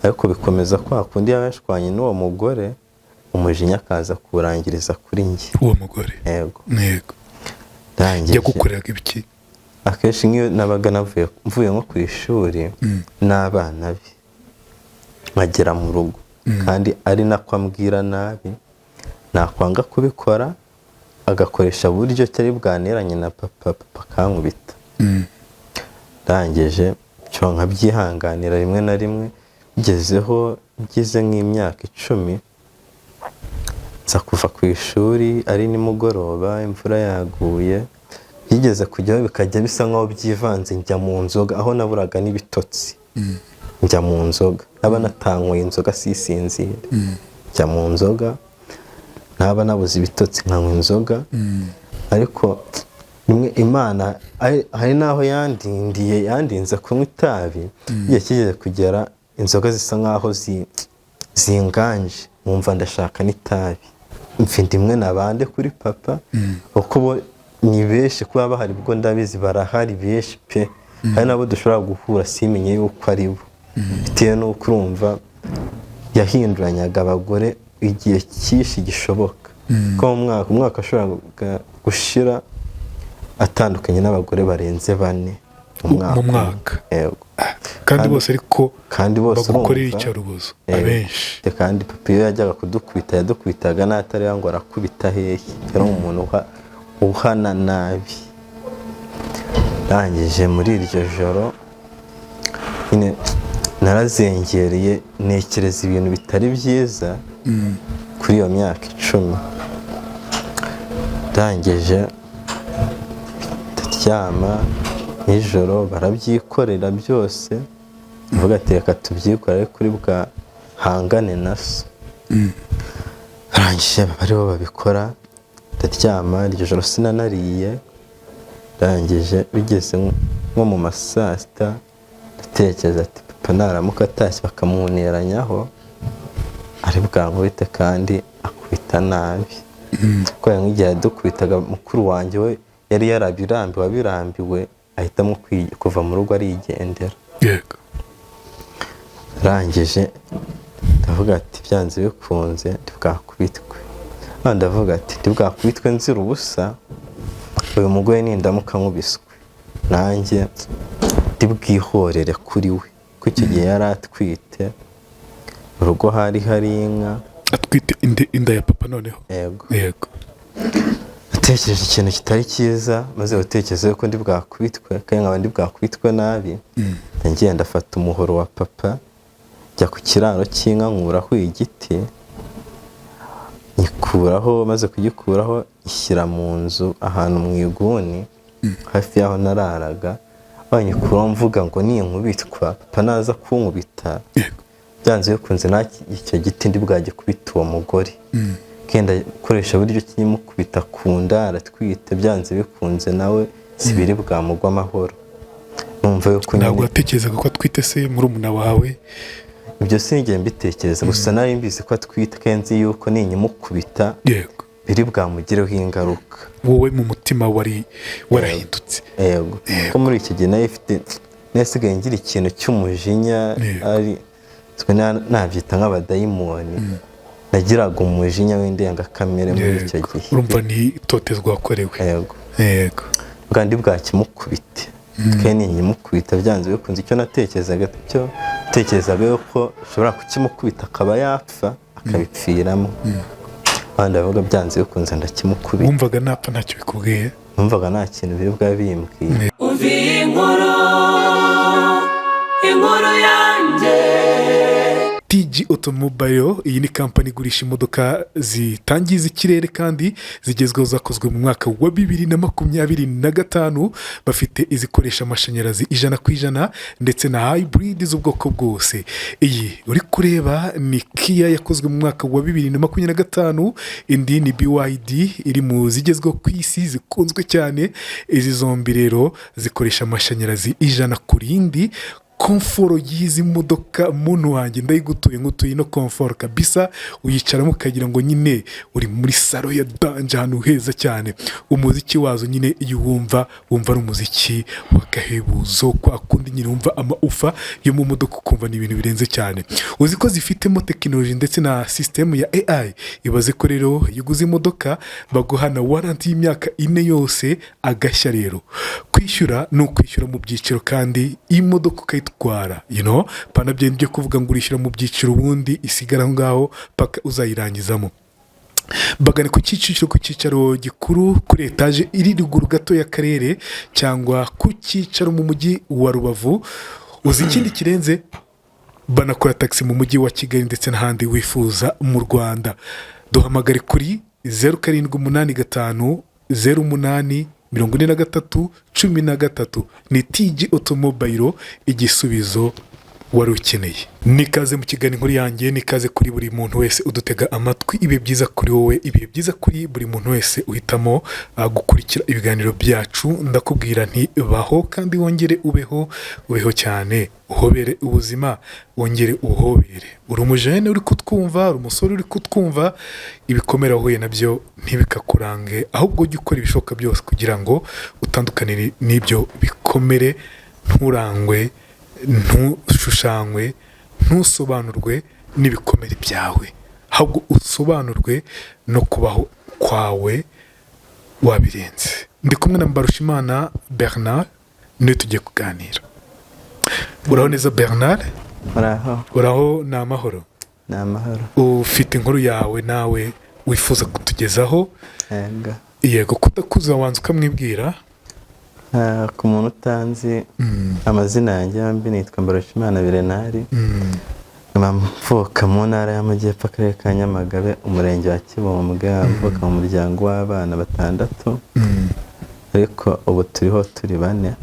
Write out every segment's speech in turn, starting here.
Ariko bikomeza kwa kundi yabashwanye n'uwo mugore, umujinya akaza kuwurangiriza kuri njye. Uwo mugore? Yego. Yego. Ndangije Yagukoreraga ibiki? Akenshi nk'iyo nabaga navuye mvuye nko ku ishuri n'abana be, nkagera mu rugo, kandi ari nako ambwira nabi, nakwanga kubikora agakoresha buryo cyari bwaneranye na papa, papa akankubita. Ndangije cyo nkabyihanganira rimwe na rimwe. Ngezeho ngize nk'imyaka 10, nza kuva ku ishuri ari nimugoroba, imvura yaguye, byigeze kujyaho bikajya bisa nkaho byivanze, njya mu nzoga aho naburaga n'ibitotsi, njya mu nzoga, naba natanyweye inzoga sisinzire, njya mu nzoga, naba nabuze ibitotsi nkanywa inzoga. Ariko rimwe Imana hari n'aho yandindiye, yandinze kunywa itabi. Igihe kigeze kugera inzoga zisa nkaho zinganje, nkumva ndashaka n'itabi, mfite imwe nabande kuri papa, kuko bo ni benshi kuba bahari, ubwo ndabizi barahari benshi pe. Hari nabo dushobora guhura simenye yuko ari bo, bitewe n'uko urumva yahinduranyaga abagore igihe cyinshi gishoboka, ko mu mwaka umwaka ashobora gushira atandukanye n'abagore barenze bane mu mwaka. Mu mwaka? Yego. Kandi bose ariko Kandi bose bagukorera urumva. iyicarubozo? Yego. Abenshi. Kandi papa iyo yajyaga kudukubita, yadukubitaga n'atareba ngo arakubita hehe, yari umuntu uhana nabi. Ndangije muri iryo joro nyine narazengereye, ntekereza ibintu bitari byiza kuri iyo myaka 10. Ndangije ndaryama, nijoro barabyikorera byose, mvuga ati: "Reka tubyikore kuri bwahangane na so." Arangije baba aribo babikora, ndaryama. Iryo joro sinanariye. Ndangije bigeze nko mu ma saa sita, ndatekereza ati: "Papa naramuka atashye bakamuneranyaho, ari bwankubite, kandi akubita nabi." Kubera nk'igihe yadukubitaga, mukuru wanjye we yari yarabirambiwe, abirambiwe ahitamo kuva mu rugo arigendera. Arangije ndavuga ati: "Byanze bikunze ntibwakubitwe." Hano ndavuga ati: "Ntibwakubitwe nzira ubusa. Uyu mugore nindamuka nkubiswe nanjye ndibwihorere kuri we," kuko icyo gihe yari atwite, mu rugo hari hari inka. Atwite inda ya papa noneho? Yego. Natekereje ikintu kitari cyiza, maze gutekereza yuko ndi bwakubitwe kandi nkaba ndi bwakubitwe nabi, ngenda ndafata umuhoro wa papa, njya ku kiraro cy'inka, nkuraho igiti, nyikuraho. Maze kugikuraho, ishyira mu nzu ahantu mu iguni hafi y'aho nararaga. Banyikuraho mvuga ngo ninkubitwa, papa naza kunkubita, byanze bikunze icyo giti ndi bwagikubita uwo mugore, kenda gukoresha buryo kimukubita ku nda aratwite, byanze bikunze nawe sibiri bwamugwa amahoro. Numva yuko Ntabwo nyine watekerezaga ko atwite se murumuna wawe? Ibyo sinigeze mbitekereza, gusa nari mbizi ko atwite kandi nzi yuko ninyimukubita biri bwamugireho ingaruka. Wowe mu mutima wari warahindutse? Yego, ko muri icyo gihe nari ifite, nasigaye ngira ikintu cy'umujinya, ari twe nabyita nk'abadayimoni, nagiraga umujinya w'indengakamere muri icyo gihe. Urumva ni itotezwa wakorewe. Yego. Bwandi bwakimukubite twe ninyimukubita, byanze bikunze icyo natekerezaga, cyo tekerezaga yuko ushobora kukimukubita akaba yapfa, akabipfiramo. Abandi bavuga byanze bikunze ndakimukubita. Wumvaga napfa ntacyo bikubwiye? Numvaga nta kintu biri bwabe bimbwiye. Umva iyi nkuru, inkuru yanjye. TG Automobile, iyi ni kampani igurisha imodoka zitangiza ikirere kandi zigezweho, zakozwe mu mwaka wa 2025. Bafite izikoresha amashanyarazi 100% ndetse na hybrid z'ubwoko bwose. Iyi uri kureba ni Kia yakozwe mu mwaka wa 2025, indi ni BYD iri mu zigezweho ku isi zikunzwe cyane. Izi zombi rero zikoresha amashanyarazi 100%. Comfort y'izi modoka, muntu wanjye, ndayigutuye, ngutuye ino comfort kabisa. Uyicaramo ukagira ngo nyine uri muri salon ya danger, ahantu heza cyane. Umuziki wazo nyine iyo uwumva, wumva ari umuziki w'agahebuzo, kwa kundi nyine wumva amaufa yo mu modoka, ukumva ni ibintu birenze cyane. Uzi ko zifitemo tekinoloji ndetse na sisitemu ya AI? Ibaze ko rero iyo uguze imodoka baguha na warranty y'imyaka 4 yose. Agashya rero, kwishyura ni ukwishyura mu byiciro kandi imodoka ukayitwara, pana byo byo kuvuga ngo urishyura mu byiciro ubundi isigara aho ngaho paka uzayirangizamo. Bagane ku Kicukiro, ku cyicaro gikuru, kuri etaje iri ruguru gato y'akarere, cyangwa ku cyicaro mu mujyi wa Rubavu. Uzi ikindi kirenze? Banakora tagisi mu mujyi wa Kigali ndetse n'ahandi wifuza mu Rwanda. Duhamagare kuri 0785084313. Ni TG Automobile, igisubizo wari ukeneye. Nikaze mu kiganiro Inkuru Yanjye, nikaze kuri buri muntu wese udutega amatwi. Ibihe byiza kuri wowe, ibihe byiza kuri buri muntu wese uhitamo gukurikira ibiganiro byacu. Ndakubwira nti baho kandi wongere ubeho, ubeho cyane, uhobere ubuzima, wongere uhobere. Uri umujene uri kutwumva, uri umusore uri kutwumva, ibikomere wahuye nabyo ntibikakurange, ahubwo ujye ukora ibishoboka byose kugira ngo utandukane n'ibyo bikomere, nturangwe, ntushushanywe, ntusobanurwe n'ibikomere byawe, ahubwo usobanurwe no kubaho kwawe wabirenze. Ndi kumwe na Mbarushimana Bernard, niwe tugiye kuganira. Uraho neza, Bernard? Muraho. Uraho, ni amahoro? Ni amahoro. Ufite inkuru yawe nawe wifuza kutugezaho? Yego. Yego, kudakuza wanza ukamwibwira. Ku muntu utanzi, amazina yanjye yombi nitwa Mbarushimana Bernard, nkaba mvuka mu Ntara y'Amajyepfo, Akarere ka Nyamagabe, Umurenge wa Kibumbwe. Mvuka mu muryango w'abana batandatu, ariko ubu turiho turi bane.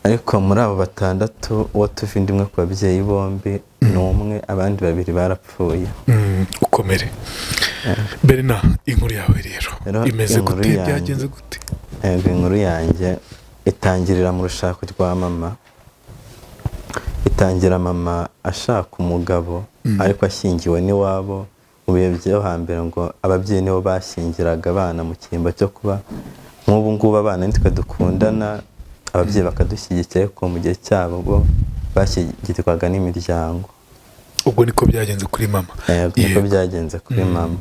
Ariko muri abo batandatu, uwo tuva inda imwe ku babyeyi bombi ni umwe, abandi babiri barapfuye. Ukomere Berina. Inkuru yawe rero Rero imeze inkuru gute? yanjye- Byagenze gute? Yego, inkuru yanjye itangirira mu rushako rwa mama. Itangira mama ashaka umugabo, ariko ashyingiwe n'iwabo. Mu bihe byo hambere ngo ababyeyi nibo bashyingiraga abana mu cyimbo cyo kuba nk'ubu ngubu abana nitwe dukundana, ababyeyi bakadushyigikira, ariko mu gihe cyabo bo bashyingirwaga n'imiryango. Ubwo niko byagenze kuri mama? Yego, niko byagenze kuri mama.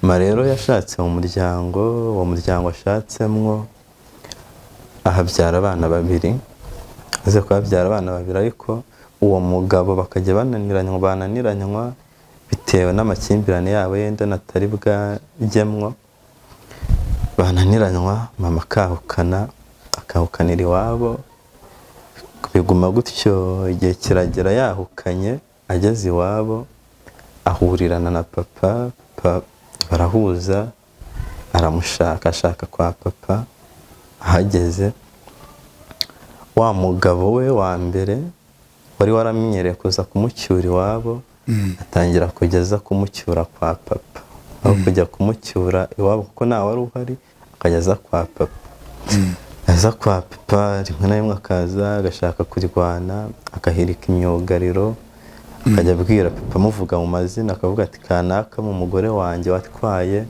Mama rero yashatse mu muryango, uwo muryango ashatsemwo ahabyara abana babiri. Aze kuhabyara abana babiri, ariko uwo mugabo bakajya bananiranywa, bananiranywa bitewe n'amakimbirane yabo yenda natari bwajyemwo, bananiranywa mama akahukana, akahukanira iwabo. Biguma gutyo, igihe kiragera yahukanye, ageze iwabo ahurirana na papa, papa barahuza, aramushaka, ashaka kwa papa. Ahageze, wa mugabo we wa mbere wari waramenyereye kuza kumucyura iwabo, atangira kugeza kumucyura kwa papa aho kujya kumucyura iwabo, kuko ntawe wari uhari, akajya aza kwa papa. Aza kwa papa rimwe na rimwe akaza agashaka kurwana, agahirika imyugariro, akajya abwira papa amuvuga mu mazina, akavuga ati kanaka mu mugore wanjye watwaye.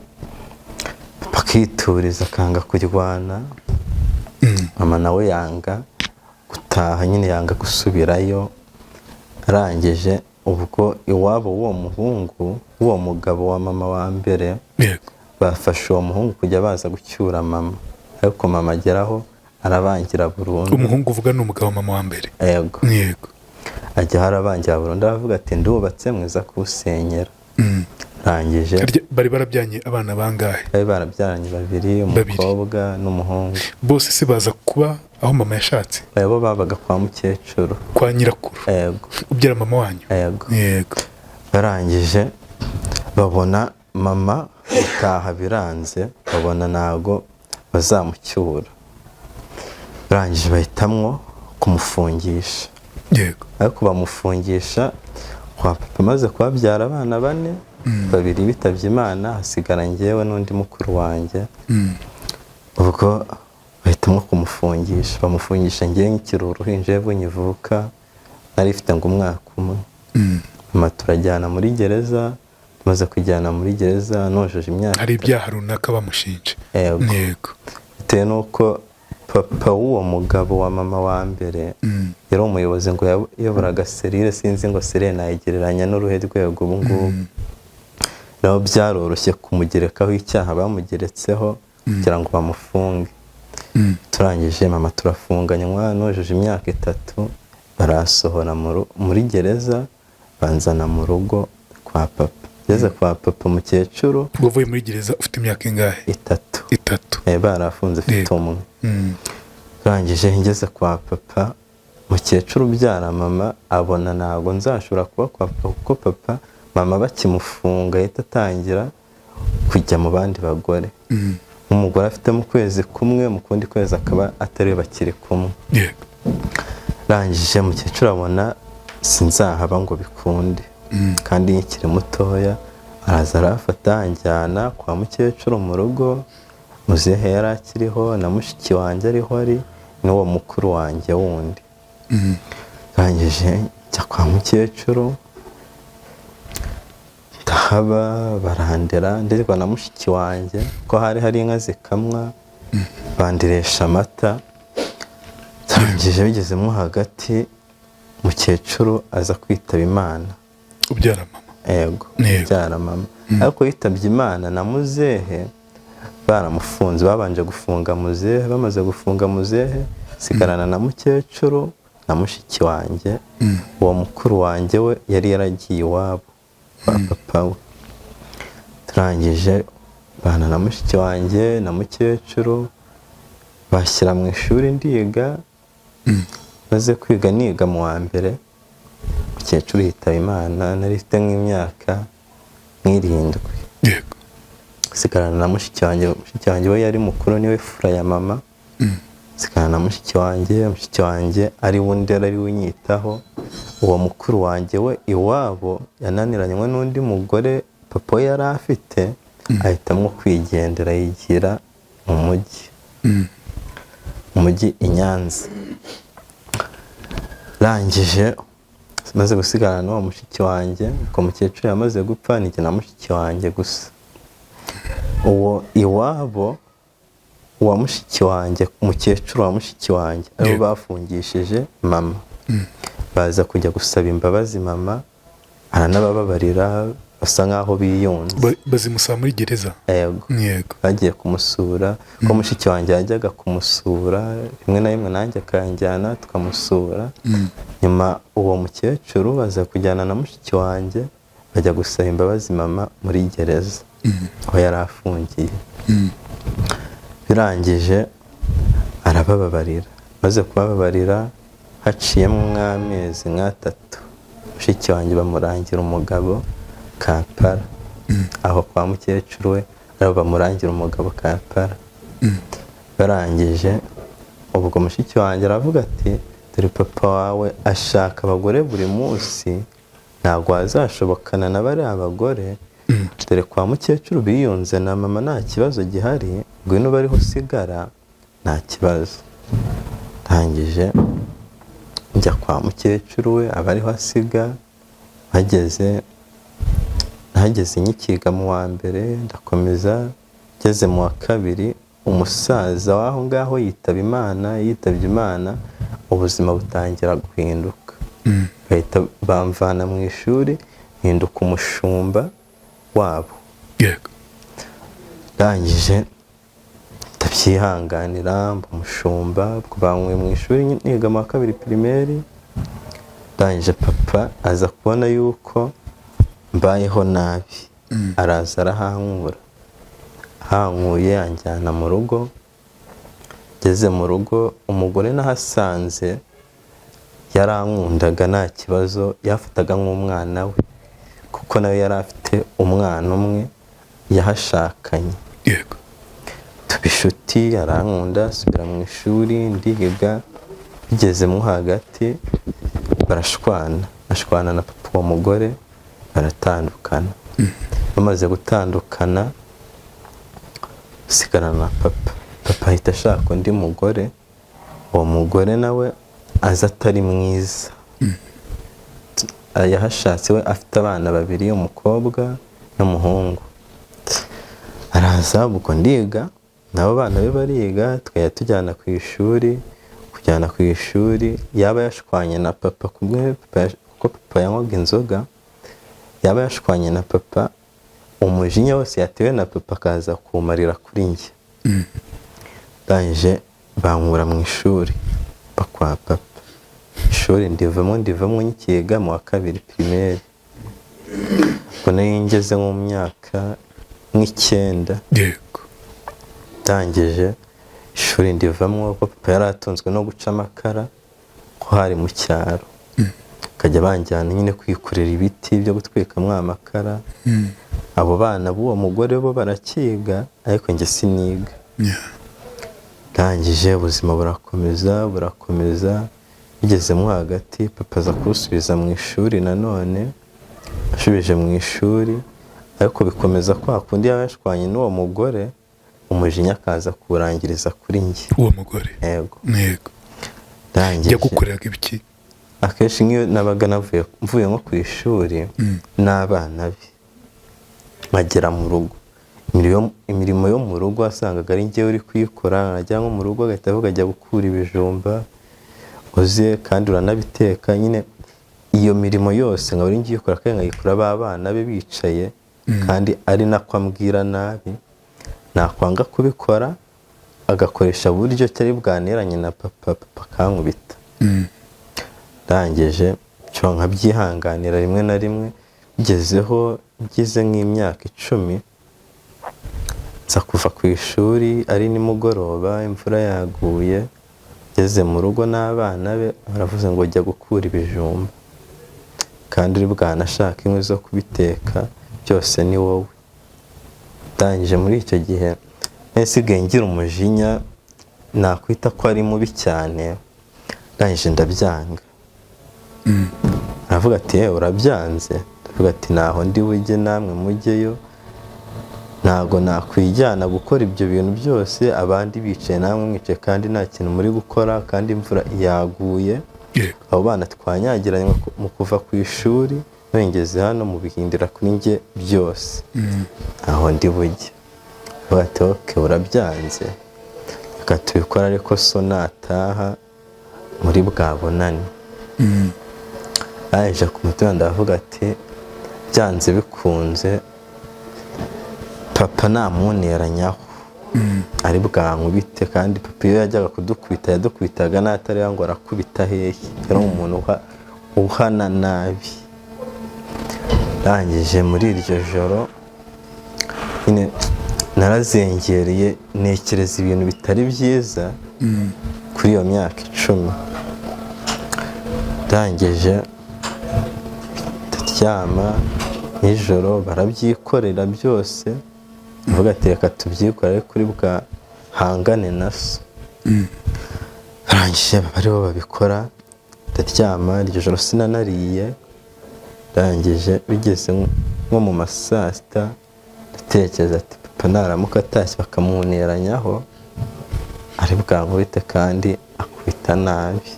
Papa akituriza, akanga kurwana. Mama nawe yanga gutaha nyine, yanga gusubirayo. Arangije ubwo iwabo w'uwo muhungu, w'uwo mugabo wa mama wa mbere, bafashe uwo muhungu kujya baza gucyura mama, ariko mama ageraho arabangira burundu. Umuhungu uvuga ni umugabo mama wa mbere? Yego. Ajyaho arabangira burundu, aravuga ati ndubatse, mwiza kuwusenyera. Arangije Harya bari barabyanye abana bangahe? Bari barabyaranye babiri, Babiri. umukobwa n'umuhungu. Bose se baza kuba aho mama yashatse? Bo babaga kwa mukecuru. Kwa nyirakuru? Yego. Ubyara mama wanyu? Yego. Barangije babona mama gutaha biranze, babona ntago bazamucyura. Barangije bahitamwo kumufungisha. Ariko bamufungisha kwa papa amaze kubabyara abana bane, babiri bitabye Imana, hasigara njyewe n'undi mukuru wanjye. Ubwo bahita Bahitamo kumufungisha, bamufungisha ngewe nkikiri uruhinja, ejo nkivuka, nari ifite ngo umwaka umwe. Mama turajyana muri gereza. Tumaze kujyana muri gereza nujuje imyaka Hari ibyaha runaka bamushinja? Yego. Yego. Bitewe n'uko papa w'uwo mugabo wa mama wa mbere yari umuyobozi, ngo yayoboraga serire, sinzi ngo serire nayigereranya n'uruhe rwego ubu ngubu. Rero byaroroshye kumugerekaho icyaha bamugeretseho kugira ngo bamufunge. Turangije mama turafunganywa, nujuje imyaka 3 barasohora muri gereza, banzana mu rugo kwa papa. Ngeze kwa papa mukecuru. Wavuye muri gereza ufite imyaka ingahe? 3. 3. Barafunze mfite 1. Turangije ngeze kwa papa, mukecuru ubyara mama abona ntabwo nzashobora kuba kwa papa, kuko papa mama bakimufunga ahita atangira kujya mu bandi bagore. Umugore afite mu kwezi kumwe, mu kundi kwezi akaba atari bakiri kumwe. Rangije mukecuru abona sinzahaba ngo bikunde, kandi nkikiri mutoya, araza arafata anjyana kwa mukecuru mu rugo. Muzehe yari akiriho na mushiki wanjye ariho, ari n'uwo mukuru wanjye wundi. Rangije njya kwa mukecuru ndahaba, barandera, nderwa na mushiki wanjye ko hari inka zikamwa, bandiresha amata. Rangije bigezemo hagati mukecuru aza kwitaba Imana. Ubyara mama? Yego, ubyara mama. Ariko yitabye Imana na muzehe baramufunze, babanje gufunga muzehe, bamaze gufunga muzehe sigarana na mukecuru na mushiki wanjye. Uwo mukuru wanjye we yari yaragiye iwabo kwa papa we. Turangije bana na mushiki wanjye na mukecuru, bashyira mu ishuri ndiga. Maze kwiga niga mu wa mbere, mukecuru yitaba Imana, nari mfite nk'imyaka 7. Sigarana na mushiki wanjye, mushiki wanjye we yari mukuru, niwe fura ya mama. Sigarana na mushiki wanjye, mushiki wanjye ari we undera, ari we unyitaho. Uwo mukuru wanjye we iwabo yananiranywe n'undi mugore papa we yari afite, ahitamo kwigendera yigira mu mujyi. Mu mujyi i Nyanza. Rangije maze gusigarana n'uwo mushiki wanjye, ubwo mukecuru yamaze gupfa, nijye na mushiki wanjye gusa. Uwo iwabo wa mushiki wanjye, mukecuru wa mushiki wanjye, aribo bafungishije mama. Baza kujya gusaba imbabazi mama, aranabababarira, basa nkaho biyunze. Bazimusaba muri gereza? Yego. Bagiye kumusura, ko mushiki wanjye yajyaga kumusura rimwe na rimwe, nanjye akanjyana tukamusura. Nyuma uwo mukecuru baza kujyana na mushiki wanjye, bajya gusaba imbabazi mama muri gereza aho yari afungiye. Birangije arabababarira. Maze kubababarira haciyemo nk'amezi 3, mushiki wanjye bamurangira umugabo Kampala. Aho kwa mukecuru we ariho bamurangira umugabo Kampala. Barangije ubwo mushiki wanjye aravuga ati dore papa wawe ashaka abagore buri munsi, ntabwo wazashobokana na bariya abagore. Dore kwa mukecuru biyunze na mama nta kibazo gihari, ngwino bariho usigara nta kibazo. Ndangije njya kwa mukecuru we abariho asiga, hageze nkikiga mu wa mbere, ndakomeza ngeze mu wa kabiri, umusaza w'aho ngaho yitaba Imana, yitabye Imana, ubuzima butangira guhinduka. Bahita bamvana mu ishuri, mpinduka umushumba wabo. Ndangije ndabyihanganira, mba umushumba, ubwo bankuye mu ishuri niga mu wa kabiri primaire. Ndangije papa aza kubona yuko mbayeho nabi, araza arahankura. Ahankuye anjyana mu rugo. Ngeze mu rugo umugore nahasanze yarankundaga nta kibazo, yafataga nk'umwana we, kuko nawe yari afite umwana umwe yahashakanye. Tuba inshuti, arankunda, asubira mu ishuri ndiga. Bigezemo hagati barashwana, ashwana na papa uwo mugore, baratandukana. Bamaze gutandukana sigarana na papa. Papa Papa ahita ashaka undi mugore. Uwo mugore nawe aza atari mwiza. Yahashatse we afite abana babiri, umukobwa n'umuhungu. Araza, ubwo ndiga, nabo bana be bariga, tukajya tujyana ku ishuri, kujyana ku ishuri. Yaba yashwanye na papa kumwe, kuko papa yanywaga inzoga, yaba yashwanye na papa, umujinya wose yatewe na papa akaza kumarira kuri njye. Ndangije bankura mu ishuri bakwa papa. Ishuri ndivamo nkiga mu wa kabiri primaire. Ubwo nari ngeze nko mu myaka nk'icyenda. Yego. Ndangije ishuri ndivamo, kuko papa yari atunzwe no guca amakara, ko hari mu cyaro, akajya banjyana nyine kwikorera ibiti byo gutwikamo amakara. Abo bana b'uwo mugore bo barakiga, ariko njye siniga. Ndangije ubuzima burakomeza, bigezemo hagati papa aza kuwusubiza mu ishuri nanone. Ashubije mu ishuri, ariko bikomeza kwa kundi, yaba yashwanye n'uwo mugore, umujinya akaza kuwurangiriza kuri njye. Uwo mugore? Yego. Yego. Ndangije Yagukoreraga ibiki? Akenshi nk'iyo nabaga mvuye nko ku ishuri n'abana be, nkagera mu rugo, imirimo yo mu rugo wasangaga ari njyewe uri kuyikora. Najya nko mu rugo agahita avuga: "Ajya gukura ibijumba uze, kandi uranabiteka." Nyine iyo mirimo yose nkaba ari njye uyikora, kandi nkayikora ba bana be bicaye, kandi ari nako ambwira nabi. Nakwanga kubikora agakoresha buryo cyari bwaneranye na papa, papa akankubita. Ndangije cyo nkabyihanganira rimwe na rimwe. Bigezeho ngeze nk'imyaka 10, nza kuva ku ishuri ari nimugoroba, imvura yaguye. Ngeze mu rugo n'abana be baravuze ngo: "Jya gukura ibijumba, kandi uri bwanashaka inkwi zo kubiteka, byose ni wowe." Ndangije muri icyo gihe nsigaye ngira umujinya nakwita ko ari mubi cyane. Ndangije ndabyanga. Aravuga ati: "Yewe, urabyanze?" Ndavuga ati: "Ntaho ndi bujye, namwe mujyeyo. Ntabwo nakwijyana gukora ibyo bintu byose abandi bicaye, namwe mwicaye, kandi nta kintu muri gukora, kandi imvura yaguye." Abo bana twanyagiranye mu kuva ku ishuri, nongeze hano mubihindura kuri njye byose, aho ndi bujye. Avuga ati: "Okay, urabyanze, reka tubikore, ariko so nataha muri bwabonane." Arangije ku mutima ndavuga ati: "Byanze bikunze papa namuneranyaho ari bwankubite." Kandi papa iyo yajyaga kudukubita yadukubitaga n'atareba ngo arakubita hehe, yari umuntu uhana nabi. Ndangije muri iryo joro nyine narazengereye, ntekereza ibintu bitari byiza kuri iyo myaka 10. Ndangije ndaryama. Nijoro barabyikorera byose, mvuga ati: "Reka tubyikore, ariko uri bwahangane na so." Barangije baba aribo babikora, ndaryama. Iryo joro sinanariye. Ndangije bigeze nko mu ma saa sita, ndatekereza ati: "Papa naramuka atashye bakamuneranyaho ari bwankubite, kandi akubita nabi."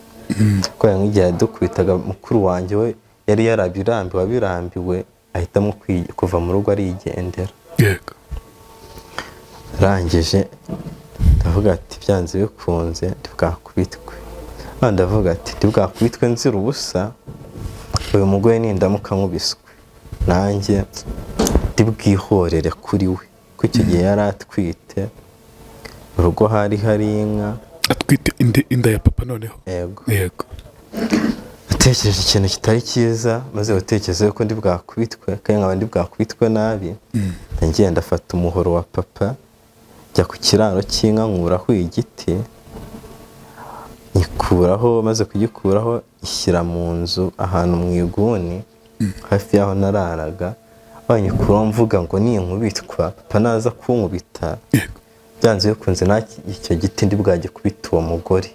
Kubera nk'igihe yadukubitaga, mukuru wanjye we yari yarabirambiwe, abirambiwe ahitamo kuva mu rugo arigendera. Arangije ndavuga ati: "Byanze bikunze ntibwakubitwe." Ndavuga ati: "Ntibwakubitwe nzira ubusa. Uyu mugore nindamuka nkubiswe nanjye ndibwihorere kuri we." Kuko icyo gihe yari atwite, mu rugo hari hari inka. Atwite inda ya papa noneho? Yego. Natekereje ikintu kitari cyiza, maze gutekereza yuko ndi bwakubitwe, kandi nkaba ndi bwakubitwe nabi, ngenda ndafata umuhoro wa papa, njya ku kiraro cy'inka, nkuraho igiti, nyikuraho. Maze kugikuraho ishyira mu nzu ahantu mu iguni hafi y'aho nararaga. Banyikuraho mvuga ngo ninkubitwa, papa naza kunkubita, byanze bikunze icyo giti ndi bwagikubita uwo mugore.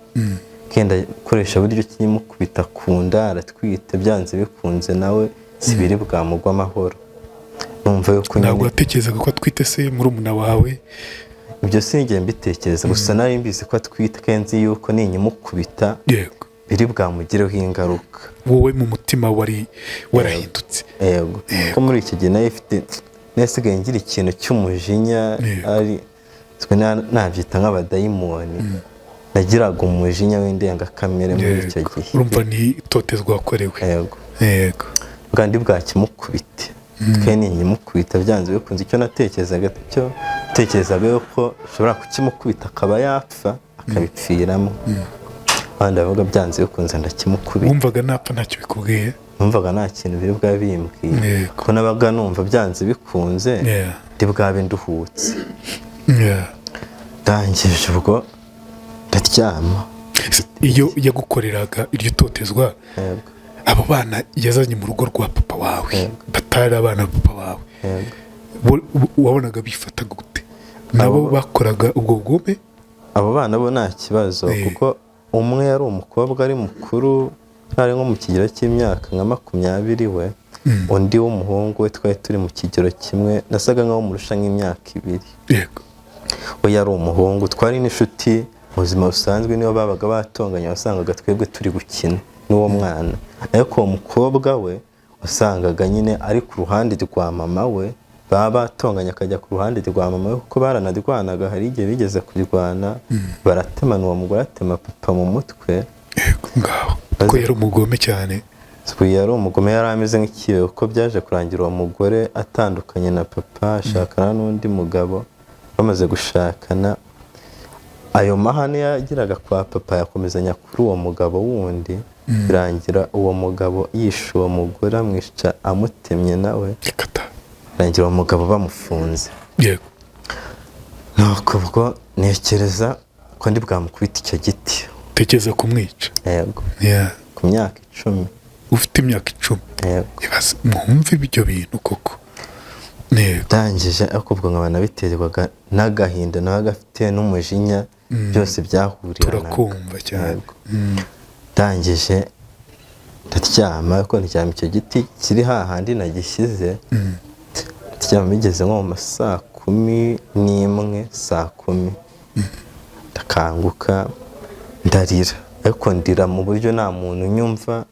Kenda gukoresha buryo kimukubita ku nda, aratwite, byanze bikunze nawe sibiri bwamugwa amahoro. Numva yuko Ntabwo watekerezaga ko atwite se murumuna wawe? Ibyo sinigeze mbitekereza, gusa nari mbizi ko atwite kandi nzi yuko ninyimukubita biri bwamugireho ingaruka. Wowe mu mutima wari warahindutse. Yego, ko muri icyo gihe nayo ifite nasigaye ngira ikintu cy'umujinya, ari twe nabyita nk'abadayimoni, nagiraga umujinya w'indengakamere muri icyo gihe. Urumva ni itotezwa wakorewe. Yego. Yego. Bwandi bwakimukubite twe ninyimukubita byanze bikunze, icyo natekerezaga cyo tekerezaga yuko ushobora kukimukubita akaba yapfa akabipfiramo, abandi bavuga byanze bikunze ndakimukubita. Wumvaga napfa ntacyo bikubwiye? Numvaga nta kintu biri bwabe bimbwiye, kuko nabaga numva byanze bikunze ndi bwabe nduhutse. Ndangije ubwo ndaryama. Iyo yagukoreraga iryo totezwa, abo bana yazanye mu rugo rwa papa wawe batari abana papa wawe, wabonaga bifata gute? Nabo bakoraga ubwo bugome? Abo bana bo nta kibazo, kuko umwe yari umukobwa ari mukuru, ari nko mu kigero cy'imyaka nka 20 we, undi w'umuhungu we twari turi mu kigero kimwe, nasaga nkaho murusha nk'imyaka 2. Yego. We yari umuhungu, twari n'inshuti mu buzima busanzwe, niyo babaga batonganye wasangaga twebwe turi gukina n'uwo mwana, ariko uwo mukobwa we wasangaga nyine ari ku ruhande rwa mama we, baba batonganye akajya ku ruhande rwa mama we, kuko baranarwanaga, hari igihe bigeze kurwana baratemana, uwo mugore atema papa mu mutwe. Yego, ngaho ko yari umugome cyane. Yari umugome, yari ameze nk'ikiyo, kuko byaje kurangira uwo mugore atandukanye na papa ashakana n'undi mugabo. Bamaze gushakana, ayo mahane yagiraga kwa papa yakomezanya kuri uwo mugabo wundi, birangira uwo mugabo yishe uwo mugore, amwica amutemye nawe, birangira uwo mugabo bamufunze. Yego. Nuko ubwo ntekereza ko ndi bwamukubita icyo giti. Tekereza kumwica? Yego. Ku myaka 10. Ufite imyaka 10? Yego. Mwumve ibyo bintu koko. Ndangije ariko ubwo nkaba nabiterwaga n'agahinda nawe agafite n'umujinya, byose byahuriranaga. Turakumva cyane. Ndangije ndaryama, ariko ndyama icyo giti kiri hahandi nagishyize, ndaryama bigeze nko mu ma 11:00, 10:00 ndakanguka ndarira, ariko ndira mu buryo nta muntu unyumva,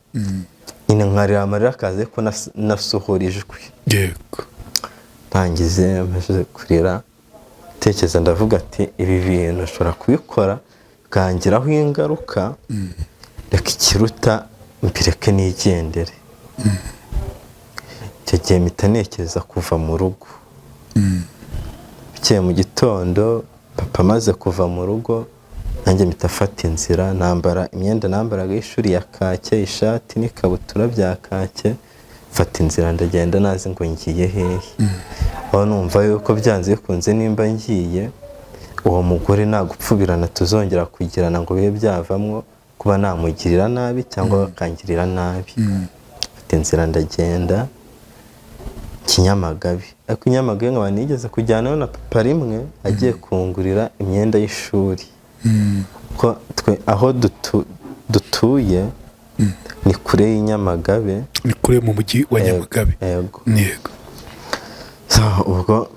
nyine nkarira amarira akaza ariko nasohora ijwi. Yego. Ntangize maze kurira, tekereza ndavuga ati ibi bintu nshobora kubikora bikangiraho ingaruka, reka ikiruta mbireke nigendere. Icyo gihe mpita ntekereza kuva mu rugo. Bukeye mu gitondo papa amaze kuva mu rugo, nanjye mpita mfata inzira, nambara imyenda nambaraga y'ishuri ya kake, ishati n'ikabutura bya kake, mfata inzira ndagenda nazi ngo ngiye hehe. Aho numva yuko byanze bikunze nimba ngiye, uwo mugore nagupfubirana tuzongera kugirana ngo bibe byavamwo kuba namugirira nabi cyangwa bakangirira nabi. Mfata inzira ndagenda Kinyamagabe, ariko Nyamagabe nkaba nigeze kujyanayo na papa rimwe agiye kungurira imyenda y'ishuri, ko twe aho dutuye ni kure y'Inyamagabe. Ni kure mu mujyi wa Nyamagabe. Yego. Yego. Ubwo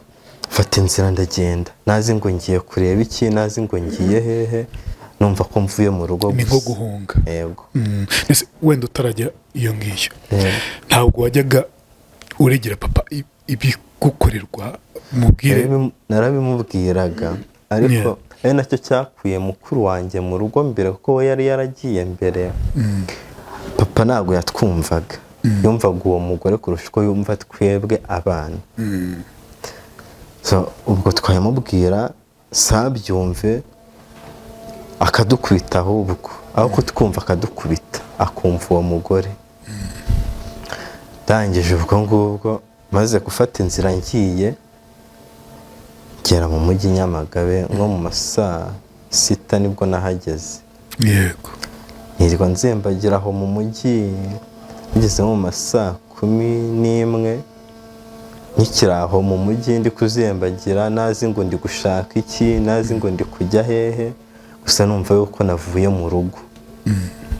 mfata inzira ndagenda nazi ngo ngiye kureba iki, nazi ngo ngiye hehe, numva ko mvuye mu rugo Ni gusa. nko guhunga. Yego. Wenda utarajya iyo ngiyo, ntabwo wajyaga uregera papa ibigukorerwa mubwire? Narabimubwiraga, ariko ari nacyo cyakuye mukuru wanjye mu rugo mbere, kuko we yari yaragiye mbere. Papa ntabwo yatwumvaga, yumvaga uwo mugore kurusha uko yumva twebwe abana. So ubwo twayamubwira sabyumve, akadukubita, ahubwo aho kutwumva akadukubita, akumva uwo mugore. Ndangije ubwo ngubwo maze gufata inzira ngiye ngera mu mujyi Nyamagabe nko mu ma 6:00 nibwo nahageze. Yego. Nirwa nzembagira aho mu mujyi, ngeze nko mu ma 11:00 nkikiri aho mu mujyi ndi kuzembagira, nazi ngo ndi gushaka iki, nazi ngo ndi kujya hehe, gusa numva yuko navuye mu rugo.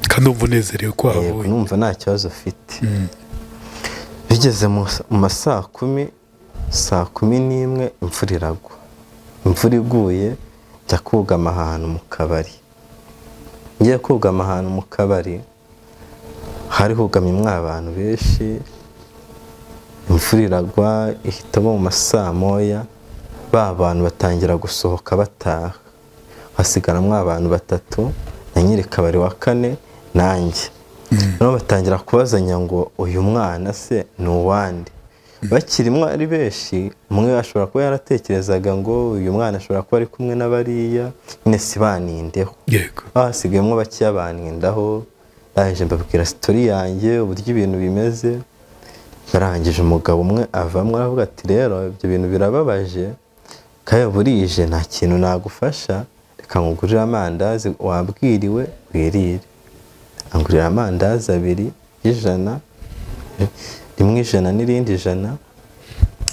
Kandi umva unezerewe ko wahavuye. Numva nta kibazo ufite. Bigeze mu ma 10:00, 11:00 imvura iragwa. Imvura iguye njya kugama ahantu mu kabari. Ngiye kugama ahantu mu kabari, hari hugamyemo abantu benshi. Imvura iragwa, ihitamo mu masaa moya, ba bantu batangira gusohoka bataha, hasigaramwo abantu batatu na nyiri kabari wa kane nanjye. Noneho batangira kubazanya ngo uyu mwana se ni uwande? Bakirimo ari benshi, umwe ashobora kuba yaratekerezaga ngo uyu mwana ashobora kuba ari kumwe n'abariya nyine, si banindeho. Hasigayemo bakeya banindaho. Ndangije mbabwira story yanjye, uburyo ibintu bimeze. Barangije umugabo umwe avamo aravuga ati: "Rero ibyo bintu birababaje, kandi burije nta kintu nagufasha, reka nkugurire amandazi, wabwiriwe, wirire." Angurira amandazi abiri y'ijana, rimwe ijana n'irindi ijana,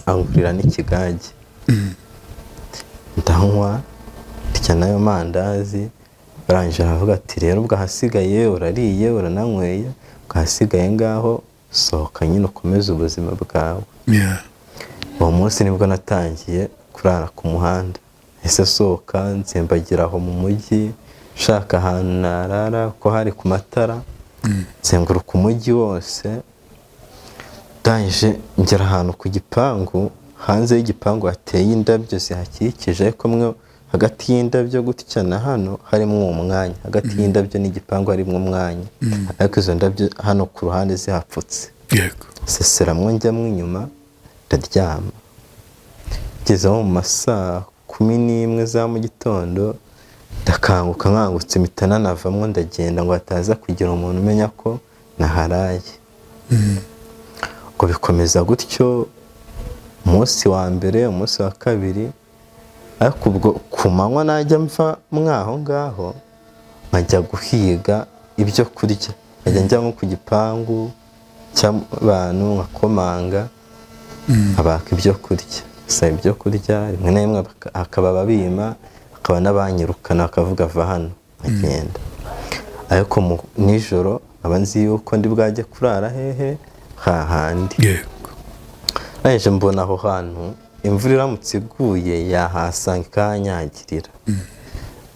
angurira n'ikigage, ndanywa, ndya n'ayo mandazi. Barangije aravuga ati: "Rero ubwo ahasigaye urariye, urananyweye, ubwo ahasigaye ngaho sohoka nyine ukomeze ubuzima bwawe." Uwo munsi nibwo natangiye kurara ku muhanda. Ese sohoka nzembagira aho mu mujyi, nshaka ahantu narara ko hari ku matara, nzenguruka umujyi wose. Ndangije ngera ahantu ku gipangu, hanze y'igipangu hateye indabyo zihakikije, ariko mwe hagati y'indabyo gutya na hano harimo umwanya, hagati y'indabyo n'igipangu harimo umwanya, ariko izo ndabyo hano ku ruhande zihapfutse. Seseramwo njyamo inyuma, ndaryama. Ngezeho mu masaa 11 za mu gitondo ndakanguka. Nkangutse mpita nanavamo, ndagenda ngo hataza kugira umuntu umenya ko naharaye. Ngo bikomeza gutyo umunsi wa mbere, umunsi wa kabiri, ariko ubwo ku manywa najya mva mwaho ngaho nkajya guhiga ibyo kurya, nkajya njya nko ku gipangu cy'abantu nkakomanga, nkabaka ibyo kurya, saba ibyo kurya. Rimwe na rimwe hakaba ababima, hakaba n'abanyirukana bakavuga va hano, nkagenda. Ariko nijoro nkaba nzi yuko ndi bwajye kurara hehe? Hahandi. Naje mbona aho hantu imvura iramutse iguye yahasanga ikahanyagirira.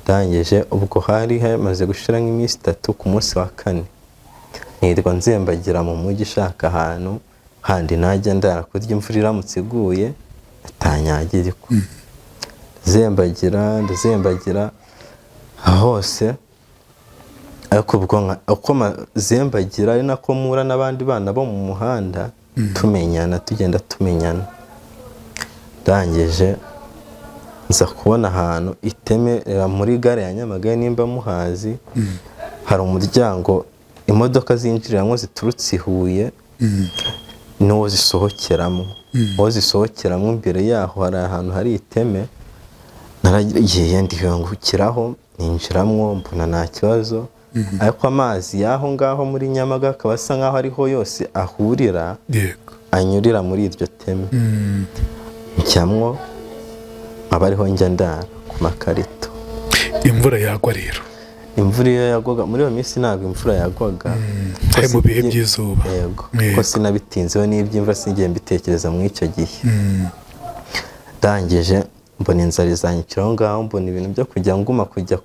Ndangije ubwo hari hamaze gushira nk'iminsi 3, ku munsi wa kane nirwa nzembagira mu mujyi ushaka ahantu handi najya ndara kurya imvura iramutse iguye atanyagirwa. Ndazembagira, ndazembagira hose, ariko ubwo uko zembagira ari nako mpura n'abandi bana bo mu muhanda, tumenyana, tugenda tumenyana. Ndangije nza kubona ahantu iteme muri gare ya Nyamagabe, nimba muhazi, hari umuryango imodoka zinjiriramo ziturutse i Huye n'uwo zisohokeramo. Uwo zisohokeramo imbere yaho hari ahantu hari iteme. Naragiye ndihingukiraho, ninjiramo, mbona nta kibazo, ariko amazi y'aho ngaho muri Nyamagabe akaba asa nk'aho ariho yose ahurira, anyurira muri iryo teme. Njyamwo, nkaba ariho njya ndara ku makarito. Imvura yagwa rero? Imvura iyo yagwaga, muri iyo minsi ntabwo imvura yagwaga. Hari mu bihe by'izuba. Yego, kuko sinabitinzeho n'iby'imvura, singiye mbitekereza muri icyo gihe. Ndangije mbona inzara izanyicira aho ngaho, mbona ibintu byo kujya nguma kujya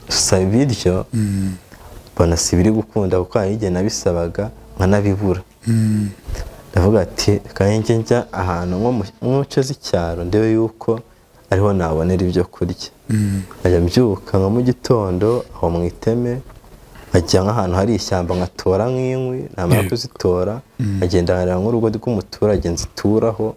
gusaba ibiryo, mbona si biri gukunda, kuko hari igihe nabisabaga nkanabibura. Ndavuga ati reka njye njya ahantu nko mu nce z'icyaro, ndebe yuko ariho nabonera ibyo kurya. Nkajya mbyuka nka mu gitondo aho mu iteme, nkajya nk'ahantu hari ishyamba nkatora nk'inkwi, namara kuzitora nkagenda nkareba nk'urugo rw'umuturage nzituraho,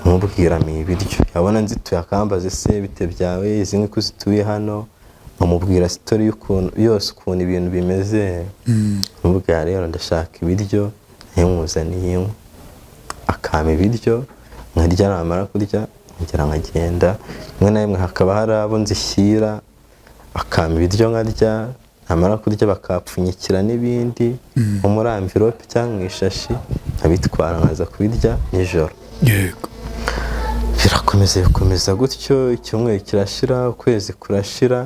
nkamubwira ni ibiryo, yabona nzituye akambaza: "Ese bite byawe, izi nkwi ko uzituye hano?" Nkamubwira story y'ukuntu yose, ukuntu ibintu bimeze. Nkamubwira: "Rero ndashaka ibiryo, nkimuzaniye inkwi." Akampa ibiryo nkarya, namara kurya nkongera nkagenda. Rimwe na rimwe hakaba hari abo nzishyira, akampa ibiryo nkarya, namara kurya bakapfunyikira n'ibindi nko muri enveloppe cyangwa mu ishashi, nkabitwara nkaza kubirya nijoro. Birakomeza, bikomeza gutyo, icyumweru kirashira, ukwezi kurashira,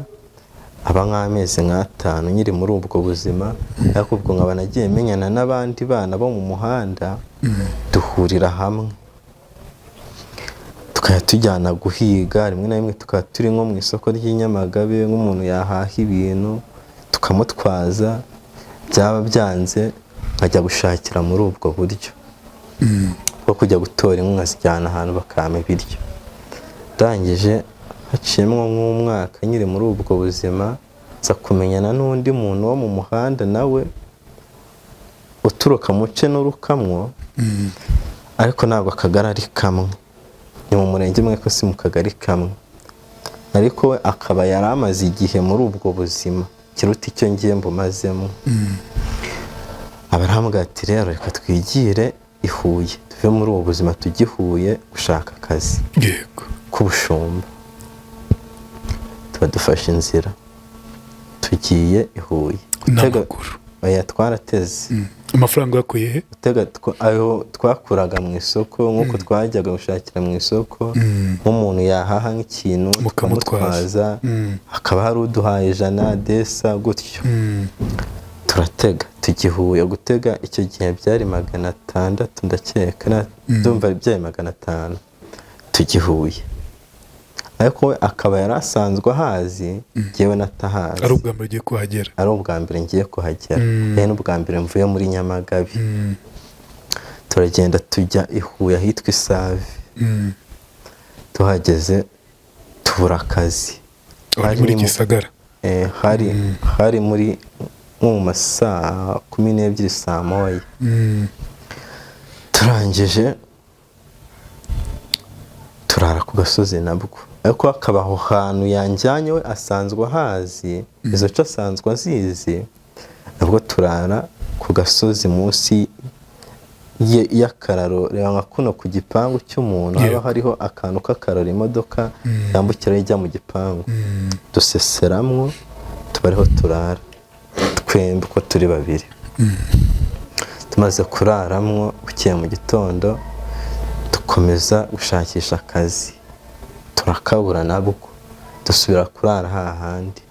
aba nk'amezi nk'atanu nkiri muri ubwo buzima. Ariko ubwo nkaba nagiye menyana n'abandi bana bo mu muhanda, duhurira hamwe tukajya. Tukajya tujyana guhiga, rimwe na rimwe tukaba turi nko mu isoko ry'i Nyamagabe, nk'umuntu yahaha ibintu tukamutwaza, byaba byanze nkajya gushakira muri ubwo buryo bwo kujya gutora inkwi nkazijyana ahantu bakampa ibiryo. Ndangije haciyemo nk'umwaka nkiri muri ubwo buzima, nza kumenyana n'undi muntu wo mu muhanda nawe uturuka mu ce n'urukamwo, ariko ntabwo akagari ari kamwe, ni mu murenge umwe ko si mu kagari kamwe, ariko we akaba yari amaze igihe muri ubwo buzima kiruta icyo ngiye mbumazemo. Abarambwira ati rero reka twigire i Huye, tuve muri ubu buzima tujye i Huye gushaka akazi k'ubushumba. Tuba dufashe inzira tugiye i Huye. N'amaguru? Oya, twarateze. Amafaranga wakuye he? Gutega ayo twakuraga mu isoko, nk'uko twajyaga gushakira mu isoko, nk'umuntu yahaha nk'ikintu Mukamutwaza. tukamutwaza, hakaba hari uduhaye 100 desa gutyo. Turatega tujya i Huye. Gutega icyo gihe byari 600 ndakeka, ndumva byari 500. Tujya i Huye, ariko we akaba yari asanzwe ahazi, njyewe natahazi. Ari ubwa mbere ugiye kuhagera? Ari ubwa mbere ngiye kuhagera, ari n'ubwa mbere mvuye muri Nyamagabe. Turagenda tujya i Huye ahitwa Isave. Tuhageze tubura akazi. Ari muri Gisagara? Hari muri nko mu ma saa 12, saa moya. Turangije turara ku gasozi nabwo, ariko hakaba aho hantu yanjyanye we asanzwe ahazi, izo co asanzwe azizi. Nabwo turara ku gasozi munsi y'akararo. Reba nka kuno ku gipangu cy'umuntu haba hariho akantu k'akararo imodoka yambukiraho ijya mu gipangu. Duseseramwo tuba ariho turara twembi uko turi babiri. Tumaze kuraramwo, bukeye mu gitondo dukomeza gushakisha akazi, turakabura nabwo, dusubira kurara hahandi.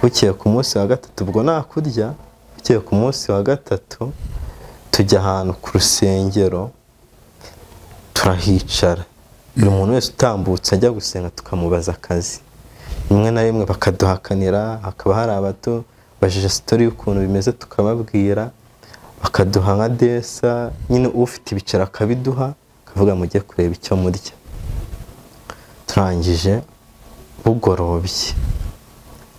Bukeye ku munsi wa gatatu, ubwo nta kurya, bukeye ku munsi wa gatatu tujya ahantu ku rusengero turahicara, buri muntu wese utambutse ajya gusenga tukamubaza akazi. Rimwe na rimwe bakaduhakanira, hakaba hari abatubajije story y'ukuntu bimeze tukababwira, bakaduha nka desa nyine, ufite ibiceri akabiduha akavuga mujye kureba icyo murya. Turangije bugorobye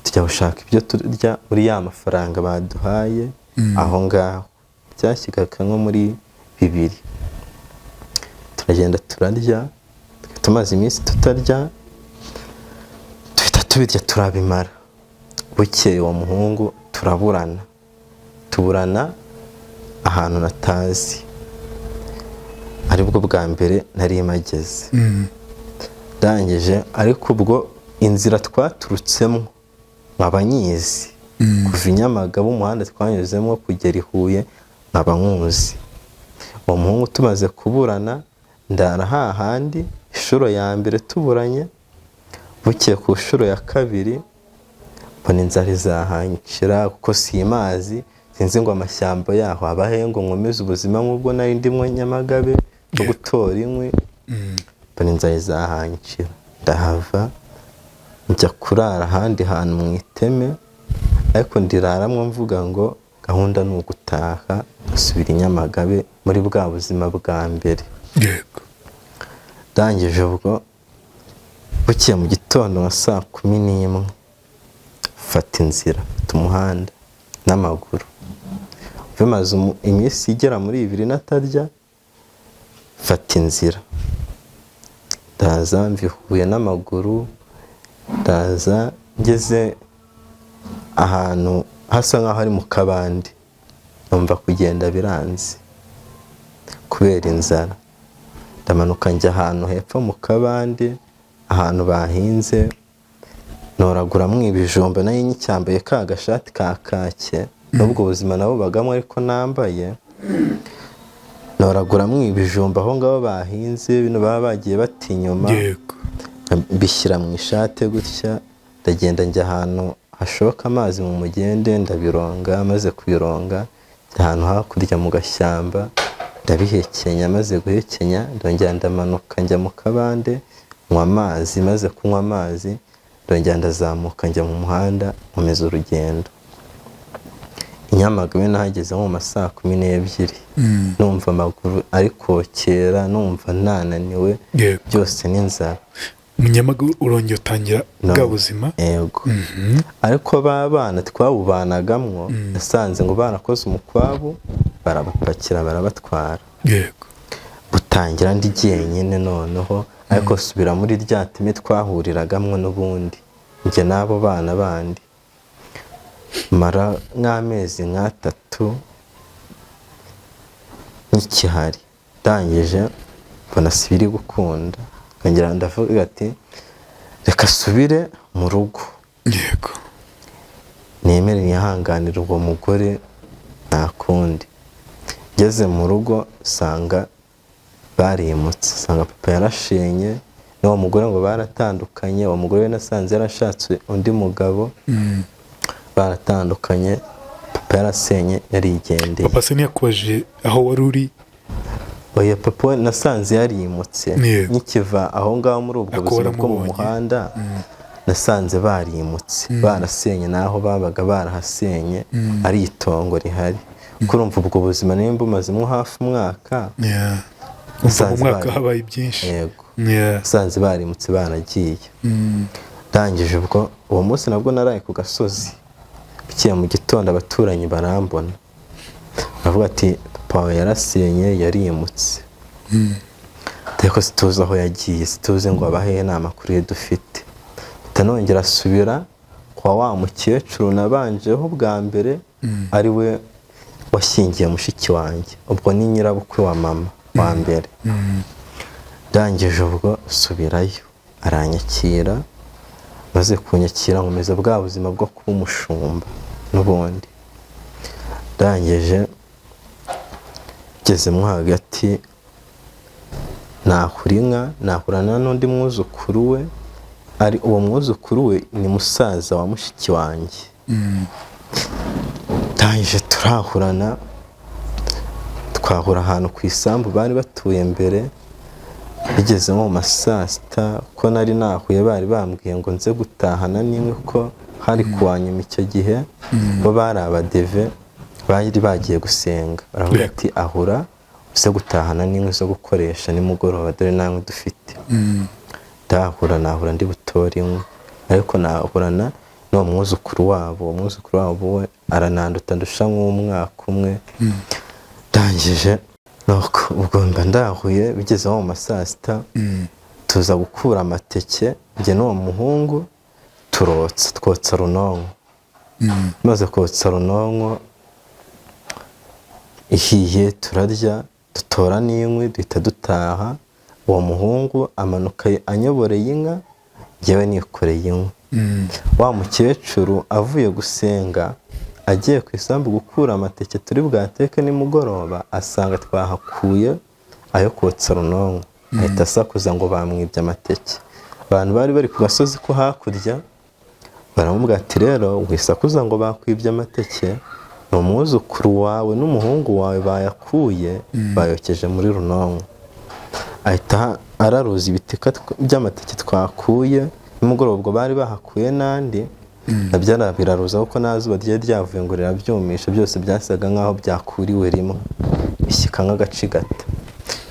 tujya gushaka ibyo turya muri ya mafaranga baduhaye aho ngaho, byashyigaga nko muri 2. Turagenda turarya, tumaze iminsi tutarya, duhita tubirya turabimara. Bukeye uwo muhungu turaburana, tuburana ahantu natazi, aribwo bwa mbere nari mageze. Ndangije ariko ubwo inzira twaturutsemo nkaba nyizi, kuva i Nyamagabe umuhanda twanyuzemo kugera i Huye nkaba nkuzi. Uwo muhungu tumaze kuburana ndara hahandi inshuro ya mbere tuburanye. Bukeye ku nshuro ya kabiri mbona inzara izahanyicira, kuko simazi, sinzi ngo amashyamba yaho abahe ngo nkomeze ubuzima nk'ubwo nari ndimo Nyamagabe bwo gutora inkwi. Mbona inzara izahanyicira, ndahava njya kurara ahandi hantu mu iteme, ariko ndiraramwo mvuga ngo gahunda ni ugutaha ngasubira i Nyamagabe muri bwa buzima bwa mbere. Ndangije ubwo bukeye mu gitondo nka saa 11 mfata inzira, mfata umuhanda n'amaguru. Bimaze iminsi igera muri 2 natarya, mfata inzira ndaza mva i Huye n'amaguru. Ndaza ngeze ahantu hasa nk'aho ari mu kabande, numva kugenda biranze kubera inzara. Ndamanuka njya ahantu hepfo mu kabande, ahantu bahinze, noraguramo ibijumba. Nayo nyicyambaye ka gashati ka kake, n'ubwo buzima nabo bagamo ariko nambaye. Noraguramo ibijumba aho ngaho bahinze, bino baba bagiye bata inyuma, mbishyira mu ishati gutya. Ndagenda njya ahantu hashoka amazi mu mugende, ndabironga. Maze kubironga njya ahantu hakurya mu gashyamba, Ndabihekenya, maze guhekenya ndongera ndamanuka njya mu kabande nywa amazi, maze kunywa amazi ndongera ndazamuka njya mu muhanda nkomeza urugendo. I Nyamagabe nahageze nko mu ma saa 12, numva amaguru ari kokera, numva nananiwe byose n'inzara. Mu Nyamagabe urongera utangira bwa buzima? Yego. Ariko ba bana twawubanagamwo nasanze ngo barakoze umukwabu, barabapakira barabatwara. Yego. Butangira ndi jyenyine noneho, ariko subira muri rya teme twahuriragamwo n'ubundi njye n'abo bana bandi, mara nk'amezi nk'atatu nkikihari. Ndangije mbona si biri gukunda, nkongera ndavuga ati reka subire mu rugo. Yego. Nemere nihanganire uwo mugore nta kundi. Ngeze mu rugo nsanga barimutse, nsanga papa yarashenye n'uwo mugore ngo baratandukanye. Uwo mugore we nasanze yarashatse undi mugabo, baratandukanye, papa yarasenye yarigendeye. Papa se ntiyakubajije aho wari uri? Oya, papa we nasanze yarimutse. Nkikiva aho ngaho muri ubwo buzima bwo mu muhanda, nasanze barimutse, barasenye n'aho babaga barahasenye, ari itongo rihari. Kurumva ubwo buzima nimba umazemo hafi umwaka, mu mwaka habaye byinshi. Yego. Nasanze barimutse baragiye. Ndangije ubwo uwo munsi nabwo naraye ku gasozi, bukeye mu gitondo abaturanyi barambona, baravuga ati papa wawe yarasenye yarimutse, ariko situzi aho yagiye, situzi ngo abahehe nta makuru ye dufite. Nongera asubira kwa wa mukecuru nabanjeho bwa mbere, ari we washyingiye mushiki wanjye, ubwo ni nyirabukwe wa mama wa mbere. Ndangije ubwo subirayo aranyakira, maze kunyakira nkomeza bwa buzima bwo kuba umushumba n'ubundi. Ndangije ngezemo hagati nahura inka, nahurana n'undi mwuzukuru we, ari uwo mwuzukuru we ni musaza wa mushiki wanjye. Ndangije turahurana, twahura ahantu ku isambu bari batuye mbere. Bigeze nko mu ma saa sita, ko nari nahuye bari bambwiye ngo nze gutahana n'inkwi ko hari kuwa nyuma icyo gihe, bo bari abadeve bari bagiye gusenga, baravuga ati ahura uze gutahana n'inkwi zo gukoresha nimugoroba, dore nta nkwi dufite. Ndahura nahura ndi butore inkwi, ariko nahurana n'uwo mwuzukuru wabo. Uwo mwuzukuru wabo we arananduta ndusha nk'umwaka umwe. Ndangije ubwo mba ndahuye, bigeze nko mu ma saa sita tuza gukura amateke njye n'uwo muhungu, turotsa, twotsa runonko. Maze kotsa runonko ihiye turarya, dutora n'inkwi duhita dutaha. Uwo muhungu amanuka anyoboreye inka, njyewe nikoreye inkwi. Wa mukecuru avuye gusenga agiye ku isambu gukura amateke turi bwateke nimugoroba, asanga twahakuye ayo kotsa runonko, ahita asakuza ngo bamwibye amateke. Abantu bari bari ku gasozi ko hakurya baramubwira ati rero wisakuza ngo bakwibye amateke, ni umwuzukuru wawe n'umuhungu wawe bayakuye, bayokeje muri runonko. Ahita araruza ibitika by'amateke twakuye nimugoroba, ubwo bari bahakuye n'andi nabyo biraruza, kuko nta zuba ryari ryavuye ngo rirabyumisha, byose byasaga nk'aho byakuriwe rimwe, bishyika nk'agacigata,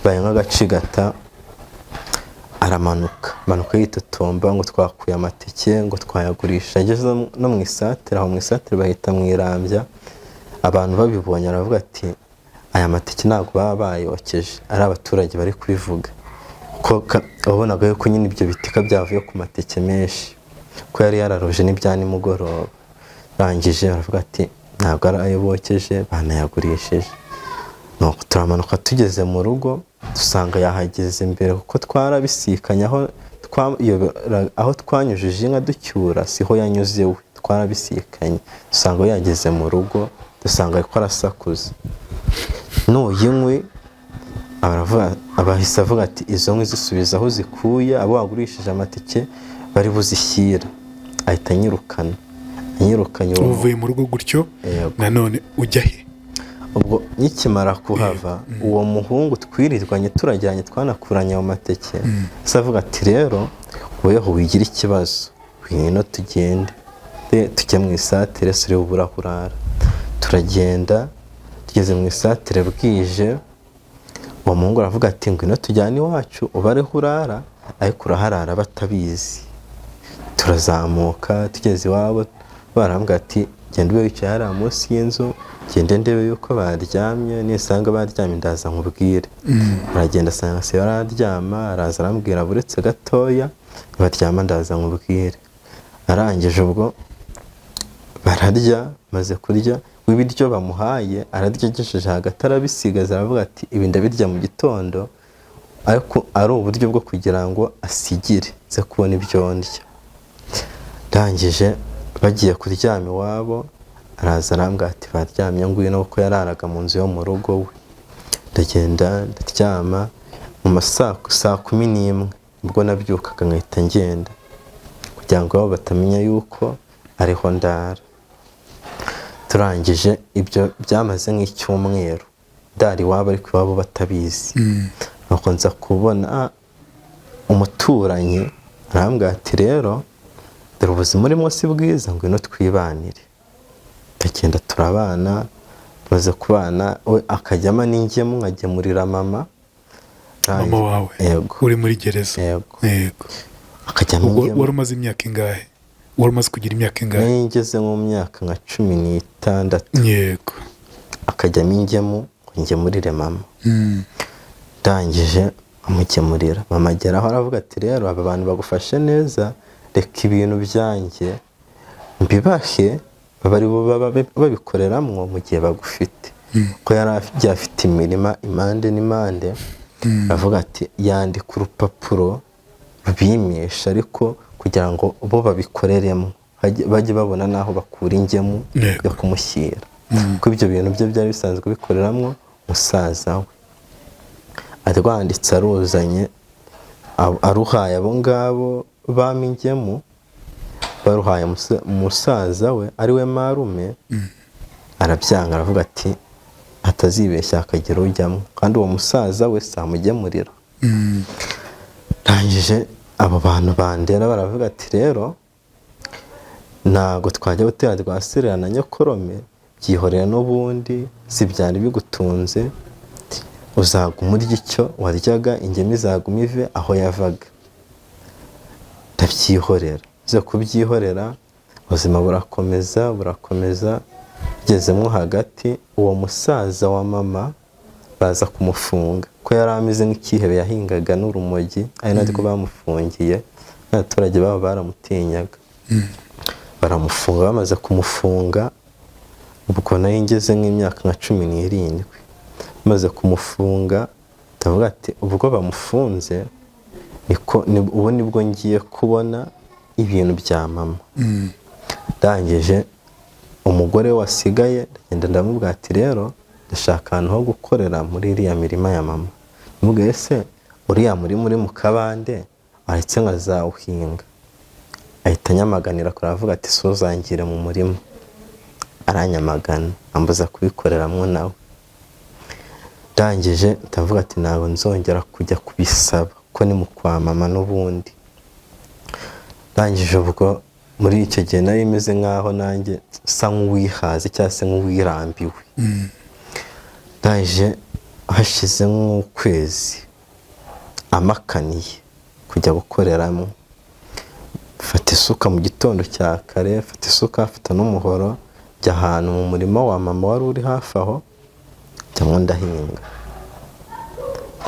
bibaye nk'agacigata. Aramanuka manuka yitotomba ngo twakuye amateke ngo twayagurisha. Ageze no mu isatere, aho mu isatere bahita mu Irambya, abantu babibonye baravuga ati aya mateke ntabwo baba bayokeje, ari abaturage bari kubivuga, ko wabonaga yuko nyine ibyo bitika byavuye ku mateke menshi, ko yari yararuje n'ibya nimugoroba. Rangije baravuga ati ntabwo ari ayo bokeje, banayagurishije. Nuko turamanuka tugeze mu rugo dusanga yahageze imbere, kuko twarabisikanye aho twanyujije inka ducyura siho yanyuze we, twarabisikanye dusanga yageze mu rugo, dusanga ariko arasakuza nuyinkwi. Abahise avuga ati izo nkwi zisubiza aho zikuye, abo wagurishije amatike bari buzishyira. Ahita anyirukanye. Uvuye mu rugo gutyo nanone ujya he? Ubwo nkikimara kuhava, uwo muhungu twirirwanye turajyanye twanakuranye mu mateke, se avuga ati: "Rero weho wigira ikibazo, ngwino tugende tujye mu isatire, suri bubura aho urara." Turagenda, tugeze mu isatire bwije, uwo muhungu aravuga ati: "Ngwino tujyane iwacu ube ariho urara, ariko uraharara batabizi." Turazamuka, tugeze iwabo barambwira ati: "Genda ube wicaye hariya munsi y'inzu, gende ndebe yuko baryamye, nisanga baryamye ndaza nkubwire." Aragenda asanga se bararyama, araza arambwira: "Buretse gatoya, baryama ndaza nkubwire." Arangije ubwo bararya, maze kurya w'ibiryo bamuhaye ararya, agejeje hagati arabisigaza, aravuga ati: "Ibi ndabirya mu gitondo," ariko ari uburyo bwo kugira ngo asigire nze kubona ibyo ndya. Ndangije bagiye kuryama iwabo, araza arambwira ati: "Baryamye, ngwino," kuko yararaga mu nzu yo mu rugo we. Ndagenda ndaryama, mu ma saa 11 ubwo nabyukaga nkahita ngenda kugira ngo bo batamenya yuko ariho ndara. Turangije ibyo byamaze nk'icyumweru ndara iwabo ariko iwabo batabizi. Nuko nza kubona umuturanyi arambwira ati: "Rero dore ubuzima urimo si bwiza, ngwino twibanire." Ndagenda turabana, tumaze kubana we akajyamo n'ingemu nkagemurira mama. Mama wawe? Yego. Uri muri gereza? Yego. Yego. Akajyamo Ubwo ingemu. wari umaze imyaka ingahe? Wari umaze kugira imyaka ingahe? Nari ngeze mu myaka nka 16. Akajyamo ingemu ngo ngemurire mama. Ndangije amugemurira mama, ageraho aravuga ati: "Rero aba bantu bagufashe neza, reka ibintu byanjye mbibahe babe ari bo baba babikoreramwo mu gihe bagufite," ko yari agiye afite imirima impande n'impande. Aravuga ati yandika urupapuro rubimisha, ariko kugira ngo bo babikoreremo bajye babona n'aho bakura ingemu yo kumushyira, kuko ibyo bintu bye byari bisanzwe bikoreramo musaza we. Arwanditse aruzanye, aruhaye abo ngabo bama ingemu, baruhaye musaza we ari we marume, arabyanga, aravuga ati atazibeshya akagira ujyamo, kandi uwo musaza we samugemurira. Ndangije abo bantu bandera baravuga ati: "Rero ntabwo twajya gutera rwaserera na nyokorome, byihorera n'ubundi si byari bigutunze, uzaguma urya icyo waryaga, ingemu izaguma ive aho yavaga." Ndabyihorera, nze kubyihorera ubuzima burakomeza burakomeza, bigezemo hagati uwo musaza wa mama baza kumufunga, ko yari ameze nk'ikihebe, yahingaga n'urumogi, ari narwo bamufungiye, n'abaturage babo baramutinyaga, baramufunga. Bamaze kumufunga, ubwo nari ngeze nk'imyaka nka 17, bamaze kumufunga ndavuga ati ubwo bamufunze niko ubu nibwo ngiye kubona ibintu bya mama. Ndangije umugore wasigaye ndagenda ndamubwira ati: "Rero ndashaka ahantu ho gukorera muri iriya mirima ya mama." Ndamubwira: "Ese uriya murima uri mu kabande waretse nkazawuhinga?" Ahita anyamaganira kure, aravuga ati: "Suzangire mu murima." Aranyamagana ambuza kubikoreramo nawe. Ndangije ndavuga ati ntabwo nzongera kujya kubisaba ko ni mu kwa mama n'ubundi. Ndangije ubwo muri icyo gihe nari meze nk'aho nanjye nsa nk'uwihaze cyangwa se nk'uwirambiwe. Ndangije hashize nk'ukwezi amakaniye kujya gukoreramo, mfata isuka mu gitondo cya kare, mfata isuka mfata n'umuhoro, njya ahantu mu murima wa mama wari uri hafi aho, njyamo ndahinga,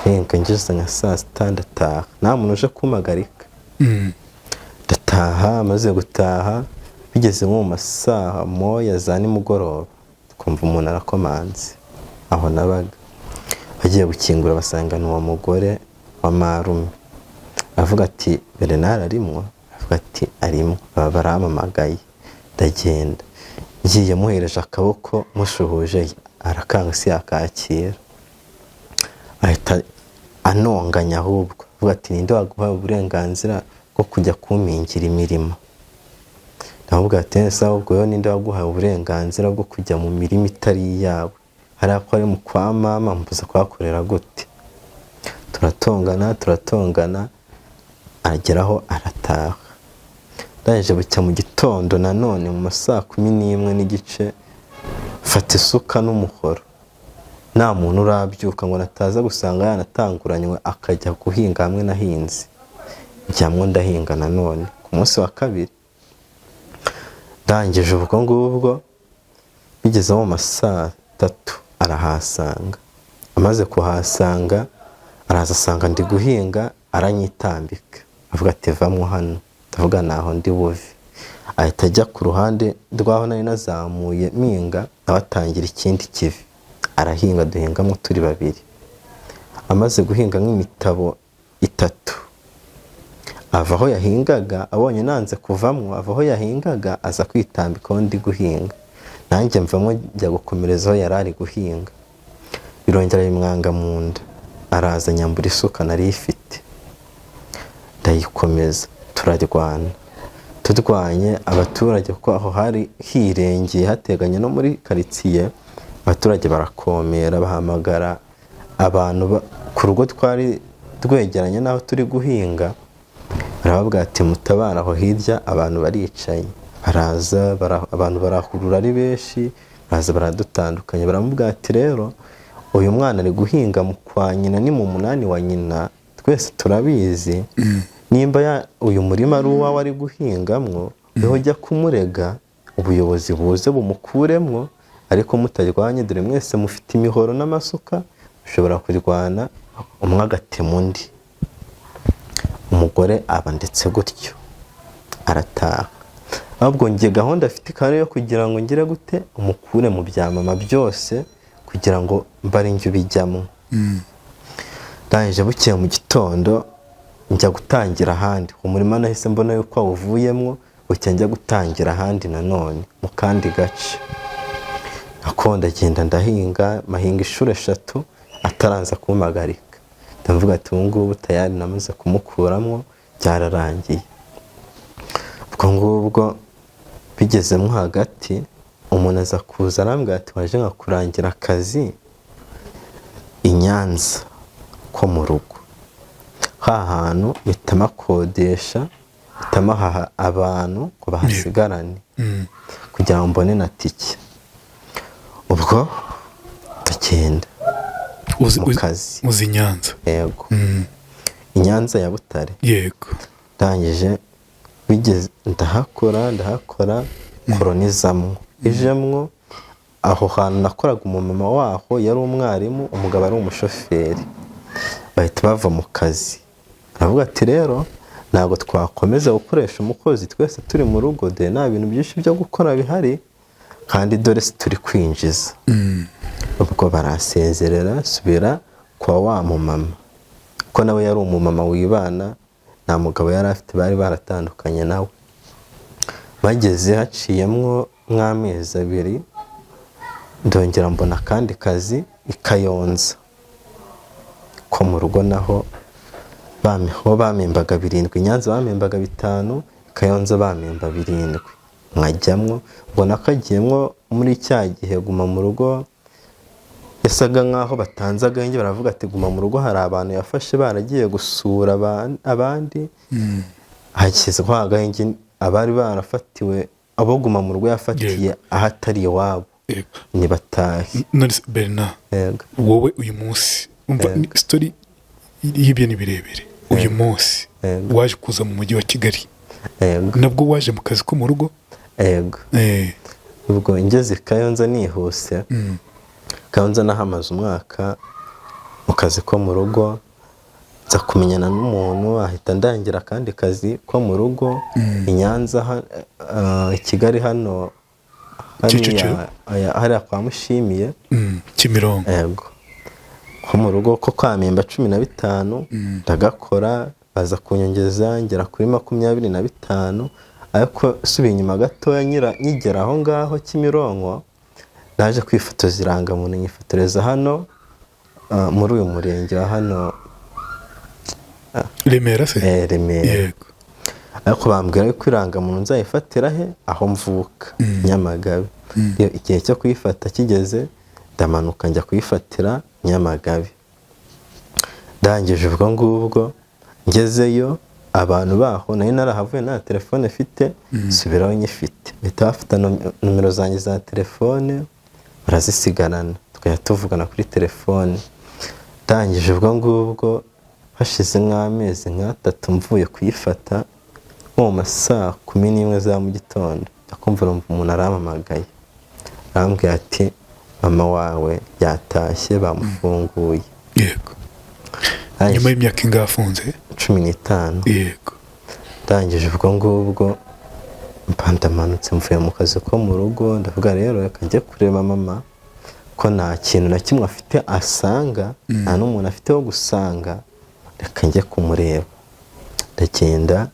hinga ngeze nka saa sita ndataha, nta muntu uje kumpagarika. Ndataha, maze gutaha bigeze nko mu masaha moya za nimugoroba, twumva umuntu arakomanze aho nabaga, bagiye gukingura basanga ni uwo mugore wa marume. Aravuga ati: "Bernard arimwo?" Aravuga ati: "Arimo." Baba barampamagaye, ndagenda, ngiye muhereje akaboko mushuhuje, arakanga si yakakira, ahita anonganya ahubwo avuga ati: "Ninde waguha uburenganzira bwo kujya kumpingira imirimo?" Ndamubwira ati: "Ese ahubwo wowe ninde waguhaye uburenganzira bwo kujya mu mirima itari iyawe?" Hariya ko ari mu kwa mama, mbuza kuhakorera gute? Turatongana, turatongana, ageraho arataha. Ndangije bucya mu gitondo nanone mu ma 11:30, mfata isuka n'umuhoro, nta muntu urabyuka ngo nataza gusanga yanatanguranywe akajya guhinga hamwe nahinze. Njyamwo ndahinga nanone ku munsi wa kabiri. Ndangije ubwo ngubwo bigeze mu ma 3:00 arahasanga. Amaze kuhasanga araza asanga ndi guhinga, aranyitambika avuga ati vamwo hano. Ndavuga naho ndi buve. Ahita ajya ku ruhande rw'aho nari nazamuye mpinga, nawe atangira ikindi kivi arahinga, duhingamo turi babiri. Amaze guhinga nk'imitabo 3, ava aho yahingaga, abonye nanze kuvamwo, ava aho yahingaga aza kwitambika aho ndi guhinga, nanjye mvamo njya gukomereza aho yari ari guhinga. Birongera bimwanga mu nda, araza nyambura isuka nari ifite ndayikomeza, turarwana. Turwanye abaturage, kuko aho hari hirengeye hateganye no muri karitsiye, abaturage barakomera, bahamagara abantu ku rugo twari twegeranye n'aho turi guhinga, barababwira ati mutabara aho hirya abantu baricaye. Baraza abantu barahurura ari benshi, baraza baradutandukanye, baramubwira ati rero uyu mwana ari guhinga mu kwa nyina, ni mu munani wa nyina, twese turabizi, nimba uyu murima ari uwawe ari guhingamwo, weho ujya kumurega ubuyobozi buze bumukuremwo, ariko mutarwanye, dore mwese mufite imihoro n'amasuka, mushobora kurwana umwe agatema undi. Umugore aba ndetse gutyo arataha. Ahubwo njye gahunda afite ikaba yo kugira ngo ngire gute umukure mu bya mama byose, kugira ngo mbare njye ubijyamo. Ndangije bukeye mu gitondo njya gutangira ahandi. Umurima nahise mbona yuko awuvuyemo, bucya njya gutangira ahandi nanone mu kandi gace. Nako ndagenda ndahinga, mahinga inshuro 3 ataranza kumpagarika. Ndavuga ati ubu ngubu tayari namaze kumukuramo, byararangiye. Ubwo ngubwo bigezemo hagati, umuntu aza kuza arambwira ati waje nkakurangira akazi i Nyanza ko mu rugo. Ha hantu mpita makodesha, mpita mahaha abantu ngo bahasigarane kugira ngo mbone na tike. Ubwo ndagenda mu kazi. Uzi Nyanza? Yego, i Nyanza ya Butare. Yego. Ndangije bigeze ndahakora koronizamwo ijemwo. Aho hantu nakoraga, umumama waho yari umwarimu, umugabo ari umushoferi, bahita bava mu kazi. Aravuga ati rero ntabwo twakomeza gukoresha umukozi twese turi mu rugo, dore nta bintu byinshi byo gukora bihari, kandi dore si turi kwinjiza. Ubwo barasezerera, subira kwa wa mumama, kuko nawe yari umumama wibana, nta mugabo yari afite, bari baratandukanye nawe. Bageze haciyemwo nk'amezi 2, ndongera mbona akandi kazi i Kayonza ko mu rugo, naho bamembaga 7, i Nyanza bamembaga 5, Kayonza bamemba 7. Nkajyamwo, mbona kagiyemwo muri cya gihe guma mu rugo yasaga nkaho batanze agahenge, baravuga ati guma mu rugo hari abantu yafashe baragiye gusura abandi, hashyizweho agahenge, abari barafatiwe abo guma mu rugo yafatiye ahatari iwabo nibatahe. None Bernard, wowe uyu munsi umva story y'ibyo ni birebire. Uyu munsi waje kuza mu mujyi wa Kigali, nabwo waje mu kazi ko mu rugo? Yego. Ubwo ngeze Kayonza nihuse, Kayonza nahamaze umwaka mu kazi ko mu rugo, nza kumenyana n'umuntu ahita ndangira akandi kazi ko mu rugo i Nyanza, i Kigali hano hariya kwa Mushimiye Kimironko. Yego, ko mu rugo ko kwamemba 15 ndagakora, baza kunyongeza ngera kuri 25. Ariko subiye inyuma gatoya nkigera aho ngaho Kimironko, naje kwifotoza irangamuntu, nyifotoreza hano muri uyu murenge wa hano Remera se? Remera. Yego. Ariko bambwira yuko irangamuntu nzayifatira he aho mvuka Nyamagabe. Igihe cyo kuyifata kigeze Ndamanuka njya kuyifatira Nyamagabe. Ndangije ubwo ngubwo ngezeyo abantu baho nari narahavuye nta telefone mfite, subiraho nyifite, bahita bafata nomero zanjye za telefone barazisigarana, tukajya tuvugana kuri telefone. Ndangije ubwo ngubwo hashize nk'amezi nk'atatu mvuye kuyifata, nko mu ma saa 11 za mu gitondo ndakumva numva umuntu arampamagaye, arambwira ati mama wawe yatashye bamufunguye. Yego. Nyuma y'imyaka ingahe afunze? 15. Yego. Ndangije ubwo ngubwo mba ndamanutse mvuye mu kazi ko mu rugo, ndavuga rero reka njye kureba mama ko nta kintu na kimwe afite asanga, nta n'umuntu afite wo gusanga, reka njye kumureba. Ndagenda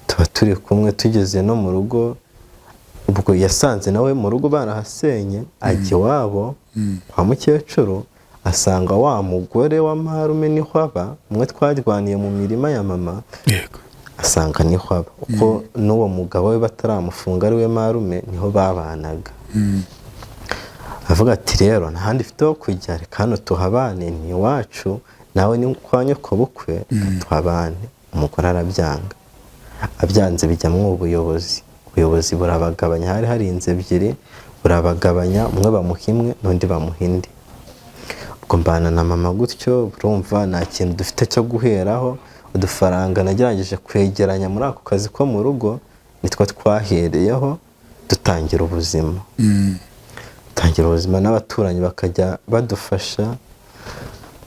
tuba turi kumwe, tugeze no mu rugo, ubwo yasanze nawe mu rugo barahasenye, ajya iwabo kwa mukecuru, asanga wa mugore wa marume niho aba, umwe twarwaniye mu mirima ya mama. Yego. Asanga niho aba, uko n'uwo mugabo we bataramufunga ari we marume niho babanaga. Avuga ati rero nta handi mfite ho kujya, reka hano tuhabane, ni iwacu, nawe ni kwa nyokobukwe, reka tuhabane. Umugore arabyanga, abyanze bijyamo ubuyobozi, ubuyobozi burabagabanya, hari hari inzu ebyiri, burabagabanya, umwe bamuha imwe n'undi bamuha indi. Ubwo mbana na mama gutyo, urumva nta kintu dufite cyo guheraho. Udufaranga nagerageje kwegeranya muri ako kazi ko mu rugo nitwo twahereyeho dutangira ubuzima. Dutangira ubuzima n'abaturanyi bakajya badufasha,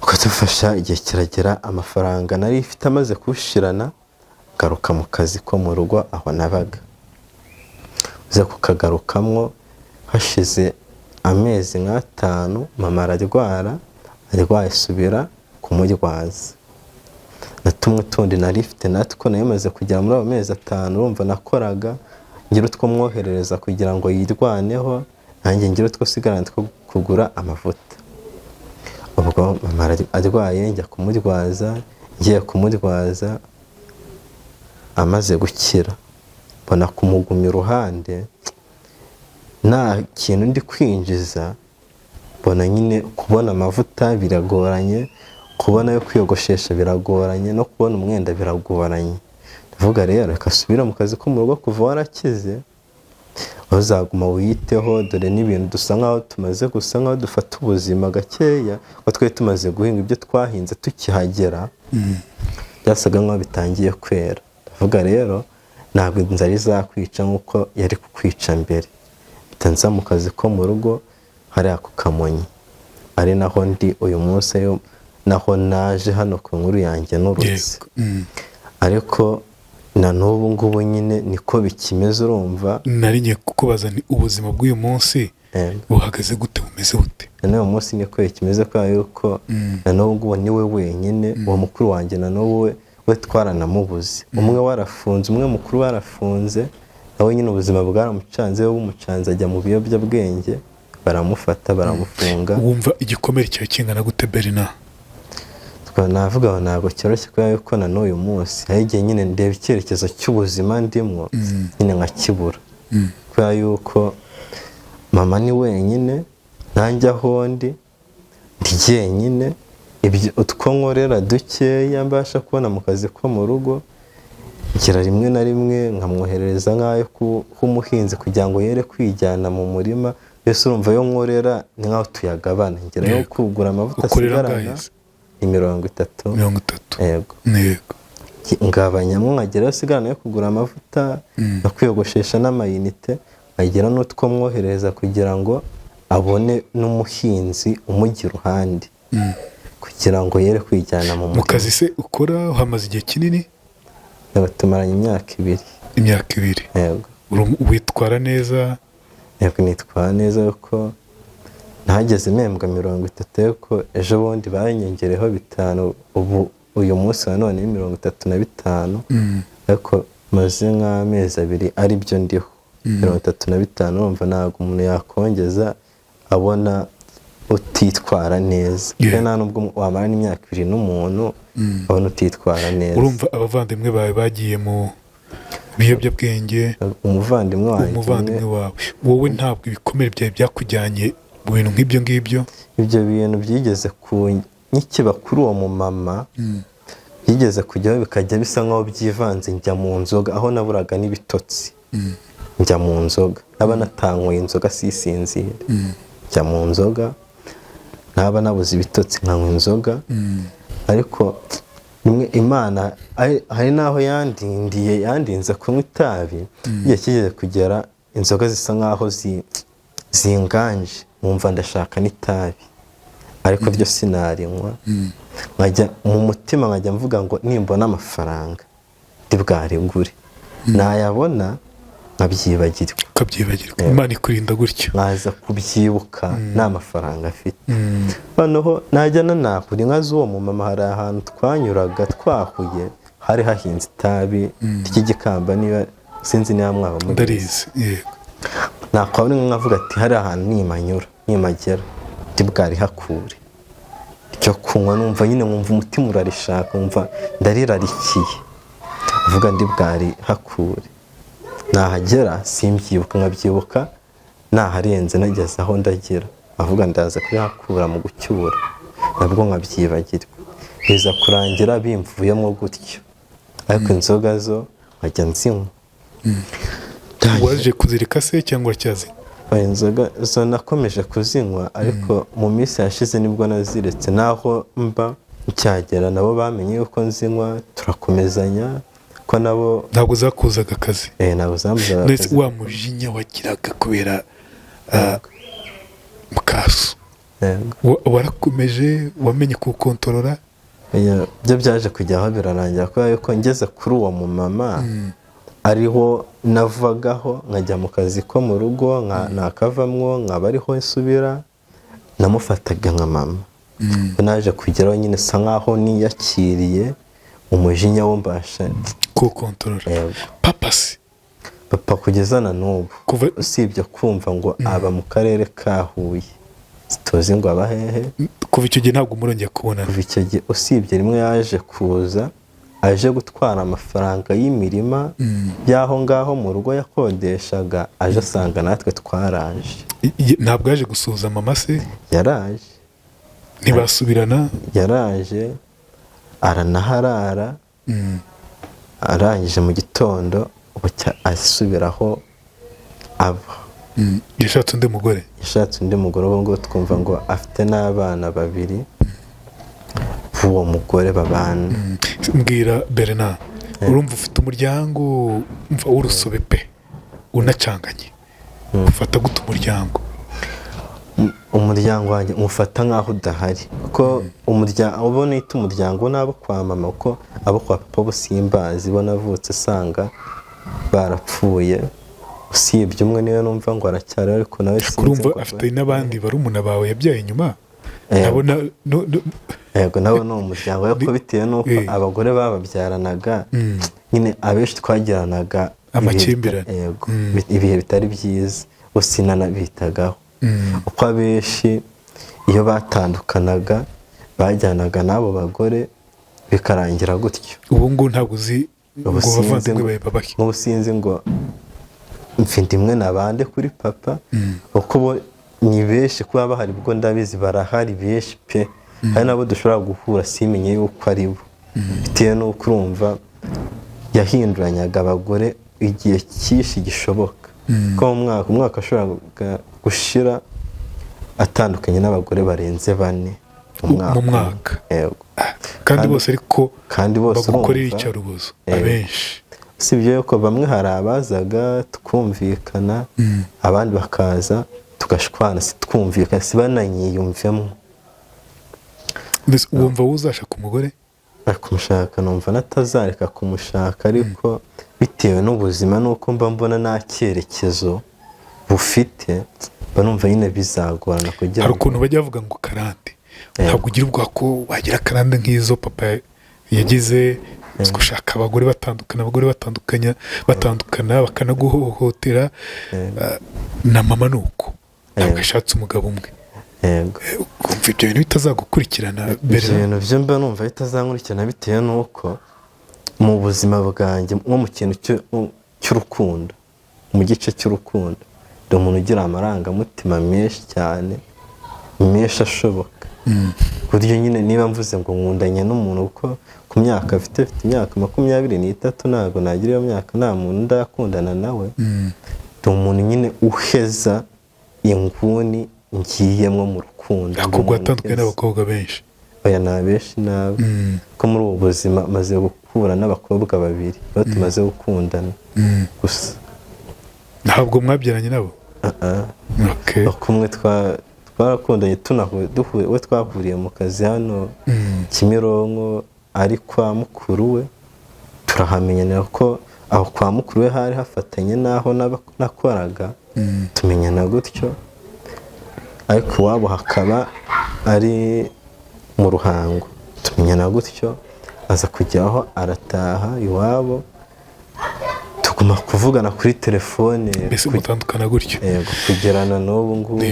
bakadufasha, igihe kiragera amafaranga nari ifite amaze kushirana, ngaruka mu kazi ko mu rugo aho nabaga. Uze kukagarukamwo hashize amezi nk'atanu, mama ararwara, arwaye asubira kumurwaza. Na tumwe tundi nari ifite natwo nari maze kugera muri ayo mezi 5, urumva nakoraga ngira utwo mwoherereza kugira ngo yirwaneho, nanjye ngira utwo sigarana two kugura amavuta. Ubwo mama arwaye njya kumurwaza, ngiye kumurwaza amaze gukira mbona kumugumya iruhande nta kintu ndi kwinjiza, mbona nyine kubona amavuta biragoranye, kubona ayo kwiyogoshesha biragoranye, no kubona umwenda biragoranye. Ndavuga rero reka asubire mu kazi ko mu rugo kuva warakize, uzaguma wiyiteho, dore n'ibintu dusa nkaho tumaze gusa nkaho dufata ubuzima gakeya, ko twari tumaze guhinga ibyo twahinze tukihagera byasaga nkaho bitangiye kwera. Ndavuga rero ntabwo inzara izakwica nk'uko yari kukwica mbere. Mpita nza mu kazi ko mu rugo hariya ku Kamonyi, ari naho ndi uyu munsi, naho naje hano ku nkuru yanjye nurutse. Ariko na n'ubu ngubu nyine niko bikimeze, urumva. Nari ngiye kukubaza ni ubuzima bw'uyu munsi buhagaze gute, bumeze bute? Na n'uyu munsi niko bikimeze, kubera yuko na n'ubu ngubu ni we wenyine, uwo mukuru wanjye na n'ubu we twaranamubuze. Umwe warafunze, umwe mukuru warafunze, nawe nyine ubuzima bwaramucanze, we bumucanze ajya mu biyobyabwenge, baramufata baramufunga. Wumva igikomere cyawe kingana gute, Bernard? Navuga ngo ntabwo cyoroshye, kubera yuko na n'uyu munsi hari igihe nyine ndeba icyerekezo cy'ubuzima ndimwo nyine nkakibura, kubera yuko mama ni wenyine, nanjye aho ndi ndi jyenyine, utwo nkorera dukeya mbasha kubona mu kazi ko mu rugo, ngira rimwe na rimwe nkamwoherereza nk'ayo k'umuhinzi kugira ngo yere kwijyana mu murima. Mbese urumva ayo nkorera ni nk'aho tuyagabana, ngira yo kugura amavuta asigarana ni 30. 30. Yego. Yego. Ngabanyamo nkagerayo asigarana yo kugura amavuta no kwiyogoshesha n'amayinite, nkagira n'utwo mwoherereza kugira ngo abone n'umuhinzi umujya iruhande, kugira ngo yere kwijyana mu Mu murima. kazi se ukora uhamaze igihe kinini? Tumaranye imyaka 2. Imyaka 2. Yego. Witwara neza? Yego, nitwara neza, kuko ntageze mpembwa 30, ariko ejo bundi banyongereho 5, ubu uyu munsi wa none ni 35, ariko maze nk'amezi 2 ari byo ndiho 35. Urumva ntabwo umuntu yakongeza abona utitwara neza, Yeah. nta nubwo wamara n'imyaka 2 n'umuntu abona utitwara neza. Urumva abavandimwe bawe bagiye mu biyobyabwenge? Umuvandimwe wanjye Umuvandimwe wawe. Wowe ntabwo ibikomere byawe byakujyanye Mu bintu nk'ibyo ngibyo. Ibyo bintu byigeze nkikiba kuri uwo mumama, byigeze kujyaho bikajya bisa nkaho byivanze, njya mu nzoga aho naburaga n'ibitotsi, njya mu nzoga, naba natanyweye inzoga sisinzire, njya mu nzoga, naba nabuze ibitotsi nkanywa inzoga. Ariko rimwe Imana hari n'aho yandindiye, yandinze kunywa itabi. Igihe kigeze kugera inzoga zisa nkaho zinganje, nkumva ndashaka n'itabi, ariko ryo sinarinywa. Nkajya mu mutima nkajya mvuga ngo nimbona amafaranga ndi bwarigure, nayabona nkabyibagirwa. Ukabyibagirwa, Imana ikurinda gutyo. Nkaza kubyibuka nta mafaranga afite. Noneho najya nanahura inka z'uwo mumama, hari ahantu twanyuraga twahuye hari hahinze itabi ry'igikamba, niba sinzi niba mwaba mubizi. Ndarizi, yego. Nakwabona inka nkavuga ati hari ahantu nimanyura nimagera ndi bwarihakure ryo kunywa, numva nyine nkumva umutima urarishaka, nkumva ndarirarikiye, uvuga ndi bwarihakure. Nahagera simbyibuka, nkabyibuka naharenze nageze aho ndagera, avuga ndaza kurihakura mu gucyura, nabwo nkabyibagirwa, biza kurangira bimvuyemo gutyo. Ariko inzoga zo nkajya nzinywa. Waje kuzireka se cyangwa uracyazinywa? Oya, inzoga zo nakomeje kuzinywa, ariko mu minsi yashize nibwo naziretse. Naho mba ncyagera nabo bamenye yuko nzinywa, turakomezanya ko nabo. Ntabwo zakuzaga akazi? Ntabwo zambuzaga Ndetse akazi. wa mujinya wagiraga kubera mukaso, Yego. warakomeje wamenye kuwukontorora? Oya, byo byaje kujya aho birarangira, kubera yuko ngeze kuri uwo mumama ariho navagaho nkajya mu kazi ko mu rugo, nakavamwo nkaba ariho nsubira, namufataga nka mama. Naje kugeraho nyine sa nkaho niyakiriye umujinya wo mbasha kuwukontorora. Yego. Papa se? Papa kugeza na n'ubu, Kuva usibye kumva ngo aba mu karere ka Huye, tuzi ngo aba hehe. Kuva icyo gihe ntabwo murongera kubonana? Kuva icyo gihe, usibye rimwe yaje kuza aje gutwara amafaranga y'imirima y'aho ngaho mu rugo yakodeshaga, aje asanga natwe twaraje. Ntabwo yaje gusuhuza mama se? Yaraje. Ntibasubirana? Yaraje aranaharara, arangije mu gitondo bucya asubiraho aba. Yashatse undi mugore? Yashatse undi mugore, ubu ngubu twumva ngo afite n'abana babiri b'uwo mugore babana. Mbwira Bernard, urumva ufite umuryango umva w'urusobe pe, unacanganye, ufata gute umuryango? Umuryango wanjye umufata nk'aho udahari, kuko umuryango abo nita umuryango ni abo kwa mama, kuko abo kwa papa bo simbazi, bo navutse sanga barapfuye, usibye umwe niwe numva ngo aracyariho, ariko nawe sinzi Urumva ngo afite n'abandi barumuna bawe yabyaye inyuma. Yego. Nabo Yego, nabo ni umuryango, ariko bitewe n'uko abagore bababyaranaga nyine abenshi twagiranaga Amakimbirane. Yego, ibihe bitari byiza, bo sinanabitagaho, uko abenshi iyo batandukanaga bajyanaga n'abo bagore bikarangira gutyo. Ubu ngubu ntabwo uzi ngo Ubu sinzi abavandimwe ngo- bawe babahe? Nk'ubu sinzi ngo mfite imwe na bande kuri papa, kuko bo ni benshi kuba bahari, ubwo ndabizi barahari benshi pe. Hari nabo dushobora guhura simenye yuko ari bo, bitewe n'uko urumva yahinduranyaga abagore igihe cyinshi gishoboka, ko mu mwaka umwaka ashobora gushira atandukanye n'abagore barenze bane mu Mu mwaka. Yego. Kandi bose ariko Kandi bose bagukorera urumva- iyicarubozo Yego. abenshi. Usibye yuko bamwe hari abazaga twumvikana, abandi bakaza tugashwana, sitwumvikana, sibananyiyumvemo. Mbese wumva wowe uzashaka umugore? Kumushaka numva natazareka kumushaka, ariko bitewe n'ubuzima n'uko mba mbona nta cyerekezo bufite, mba numva nyine bizagorana kugira Hari ngo ukuntu bajya bavuga ngo karande, ntabwo ugira ubwoba ko wagira karande nk'izo papa yagize, gushaka abagore batandukana, abagore batandukanya, batandukana bakanaguhohotera? Na mama ni uko, ntabwo yashatse umugabo umwe. Yego. Ukumva ibyo bintu bitazagukurikirana mbere? Ibyo bintu byo mba numva bitazankurikirana, bitewe n'uko mu buzima bwanjye, nko mu kintu cy'urukundo, mu gice cy'urukundo, ndi umuntu ugira amarangamutima menshi cyane. Menshi ashoboka, ku buryo nyine niba mvuze ngo nkundanye n'umuntu, kuko ku myaka mfite imyaka 23, ntabwo nagira iyo myaka nta muntu ndakundana nawe. Ndi umuntu nyine uheza inguni ngiyemo mu rukundo. Ndi Akubwo umuntu watandukanye uheza. n'abakobwa benshi? Oya, ni abenshi nabi, ko muri ubu buzima maze guhura n'abakobwa babiri bo tumaze gukundana gusa. Ntabwo mwabyaranye nabo? Ah, ah. Okay. Kumwe twarakundanye, duhuye, we twahuriye mu kazi hano Kimironko, ari kwa mukuru we, turahamenyanira ko aho kwa mukuru we hari hafatanye n'aho nakoraga, tumenyana gutyo, ariko iwabo hakaba ari mu Ruhango, tumenyana gutyo, aza kujyaho arataha iwabo, tuguma kuvugana kuri telefone. Mbese mutandukana gutyo? Yego, kugerana n'ubu ngubu.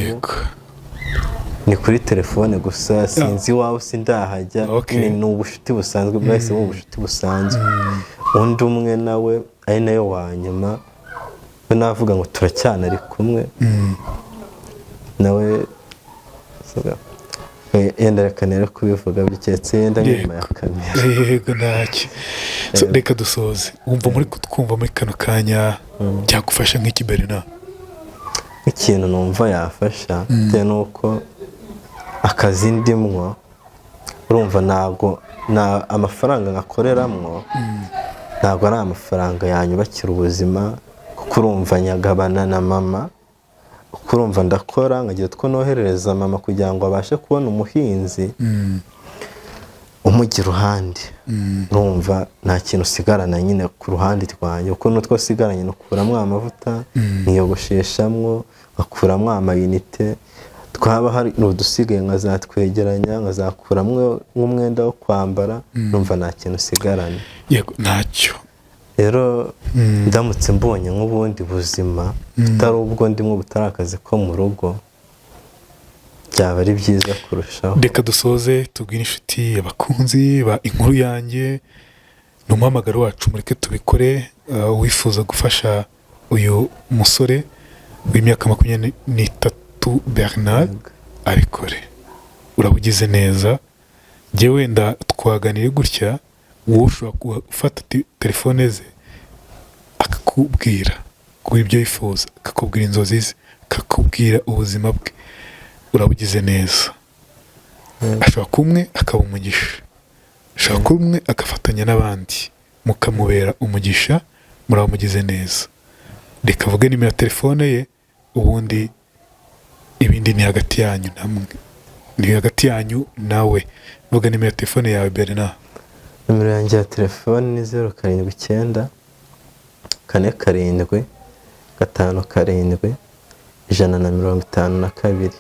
Ni kuri telefone gusa, sinzi iwawe, sindahajya. Nyine ni ubucuti busanzwe, bwahise buba ubucuti busanzwe. Undi umwe nawe ari nayo wa nyuma, we navuga ngo turacyanari kumwe nawe. Yenda reka nere kubivuga, biketse yenda nyuma ya kamera. Yego, ntacyo. So, reka dusoze. Wumva muri kutwumva muri kano kanya byagufasha nk'iki, Bernard? Nk'ikintu numva yafasha, bitewe n'uko akazi ndimwo, urumva ntabwo na amafaranga nkakoreramwo ntabwo ari amafaranga yanyubakira ubuzima, kuko urumva nyagabana na mama, kuko urumva ndakora nkagira utwo noherereza mama kugira ngo abashe kubona umuhinzi umujya iruhande. Numva nta kintu usigarana nyine ku ruhande rwanjye, kuko n'utwo usigaranye nukuramo amavuta nkiyogosheshamwo, nkakuramo amayinite, twaba hari udusigaye nkazatwegeranya nkazakuramo nk'umwenda wo kwambara. Numva nta kintu usigaranye. Yego, ntacyo. Rero ndamutse mbonye nk'ubundi buzima butari ubwo ndimo, butari akazi ko mu rugo, byaba ari byiza kurushaho. Reka dusoze tubwire inshuti, abakunzi ba Inkuru Yanjye, ni umuhamagaro wacu, mureke tubikore. Uwifuza gufasha uyu musore w'imyaka 23 Bernard abikore, uraba ugize neza. Njye wenda twaganiriye gutya, wowe ushobora gufata telefone ze akakubwira kuri ibyo yifuza, akakubwira inzozi ze, akakubwira ubuzima bwe, uraba ugize neza. Ashobora kumwe akaba umugisha, ashobora kumwe agafatanya n'abandi mukamubera umugisha, muraba mugize neza. Reka avuge nimero ya telefone ye, ubundi ibindi ni hagati yanyu namwe, ni hagati yanyu nawe. Vuga nimero ya telefone yawe, Bernard. Nimero yanjye ya telefone ni 079 47 57 152.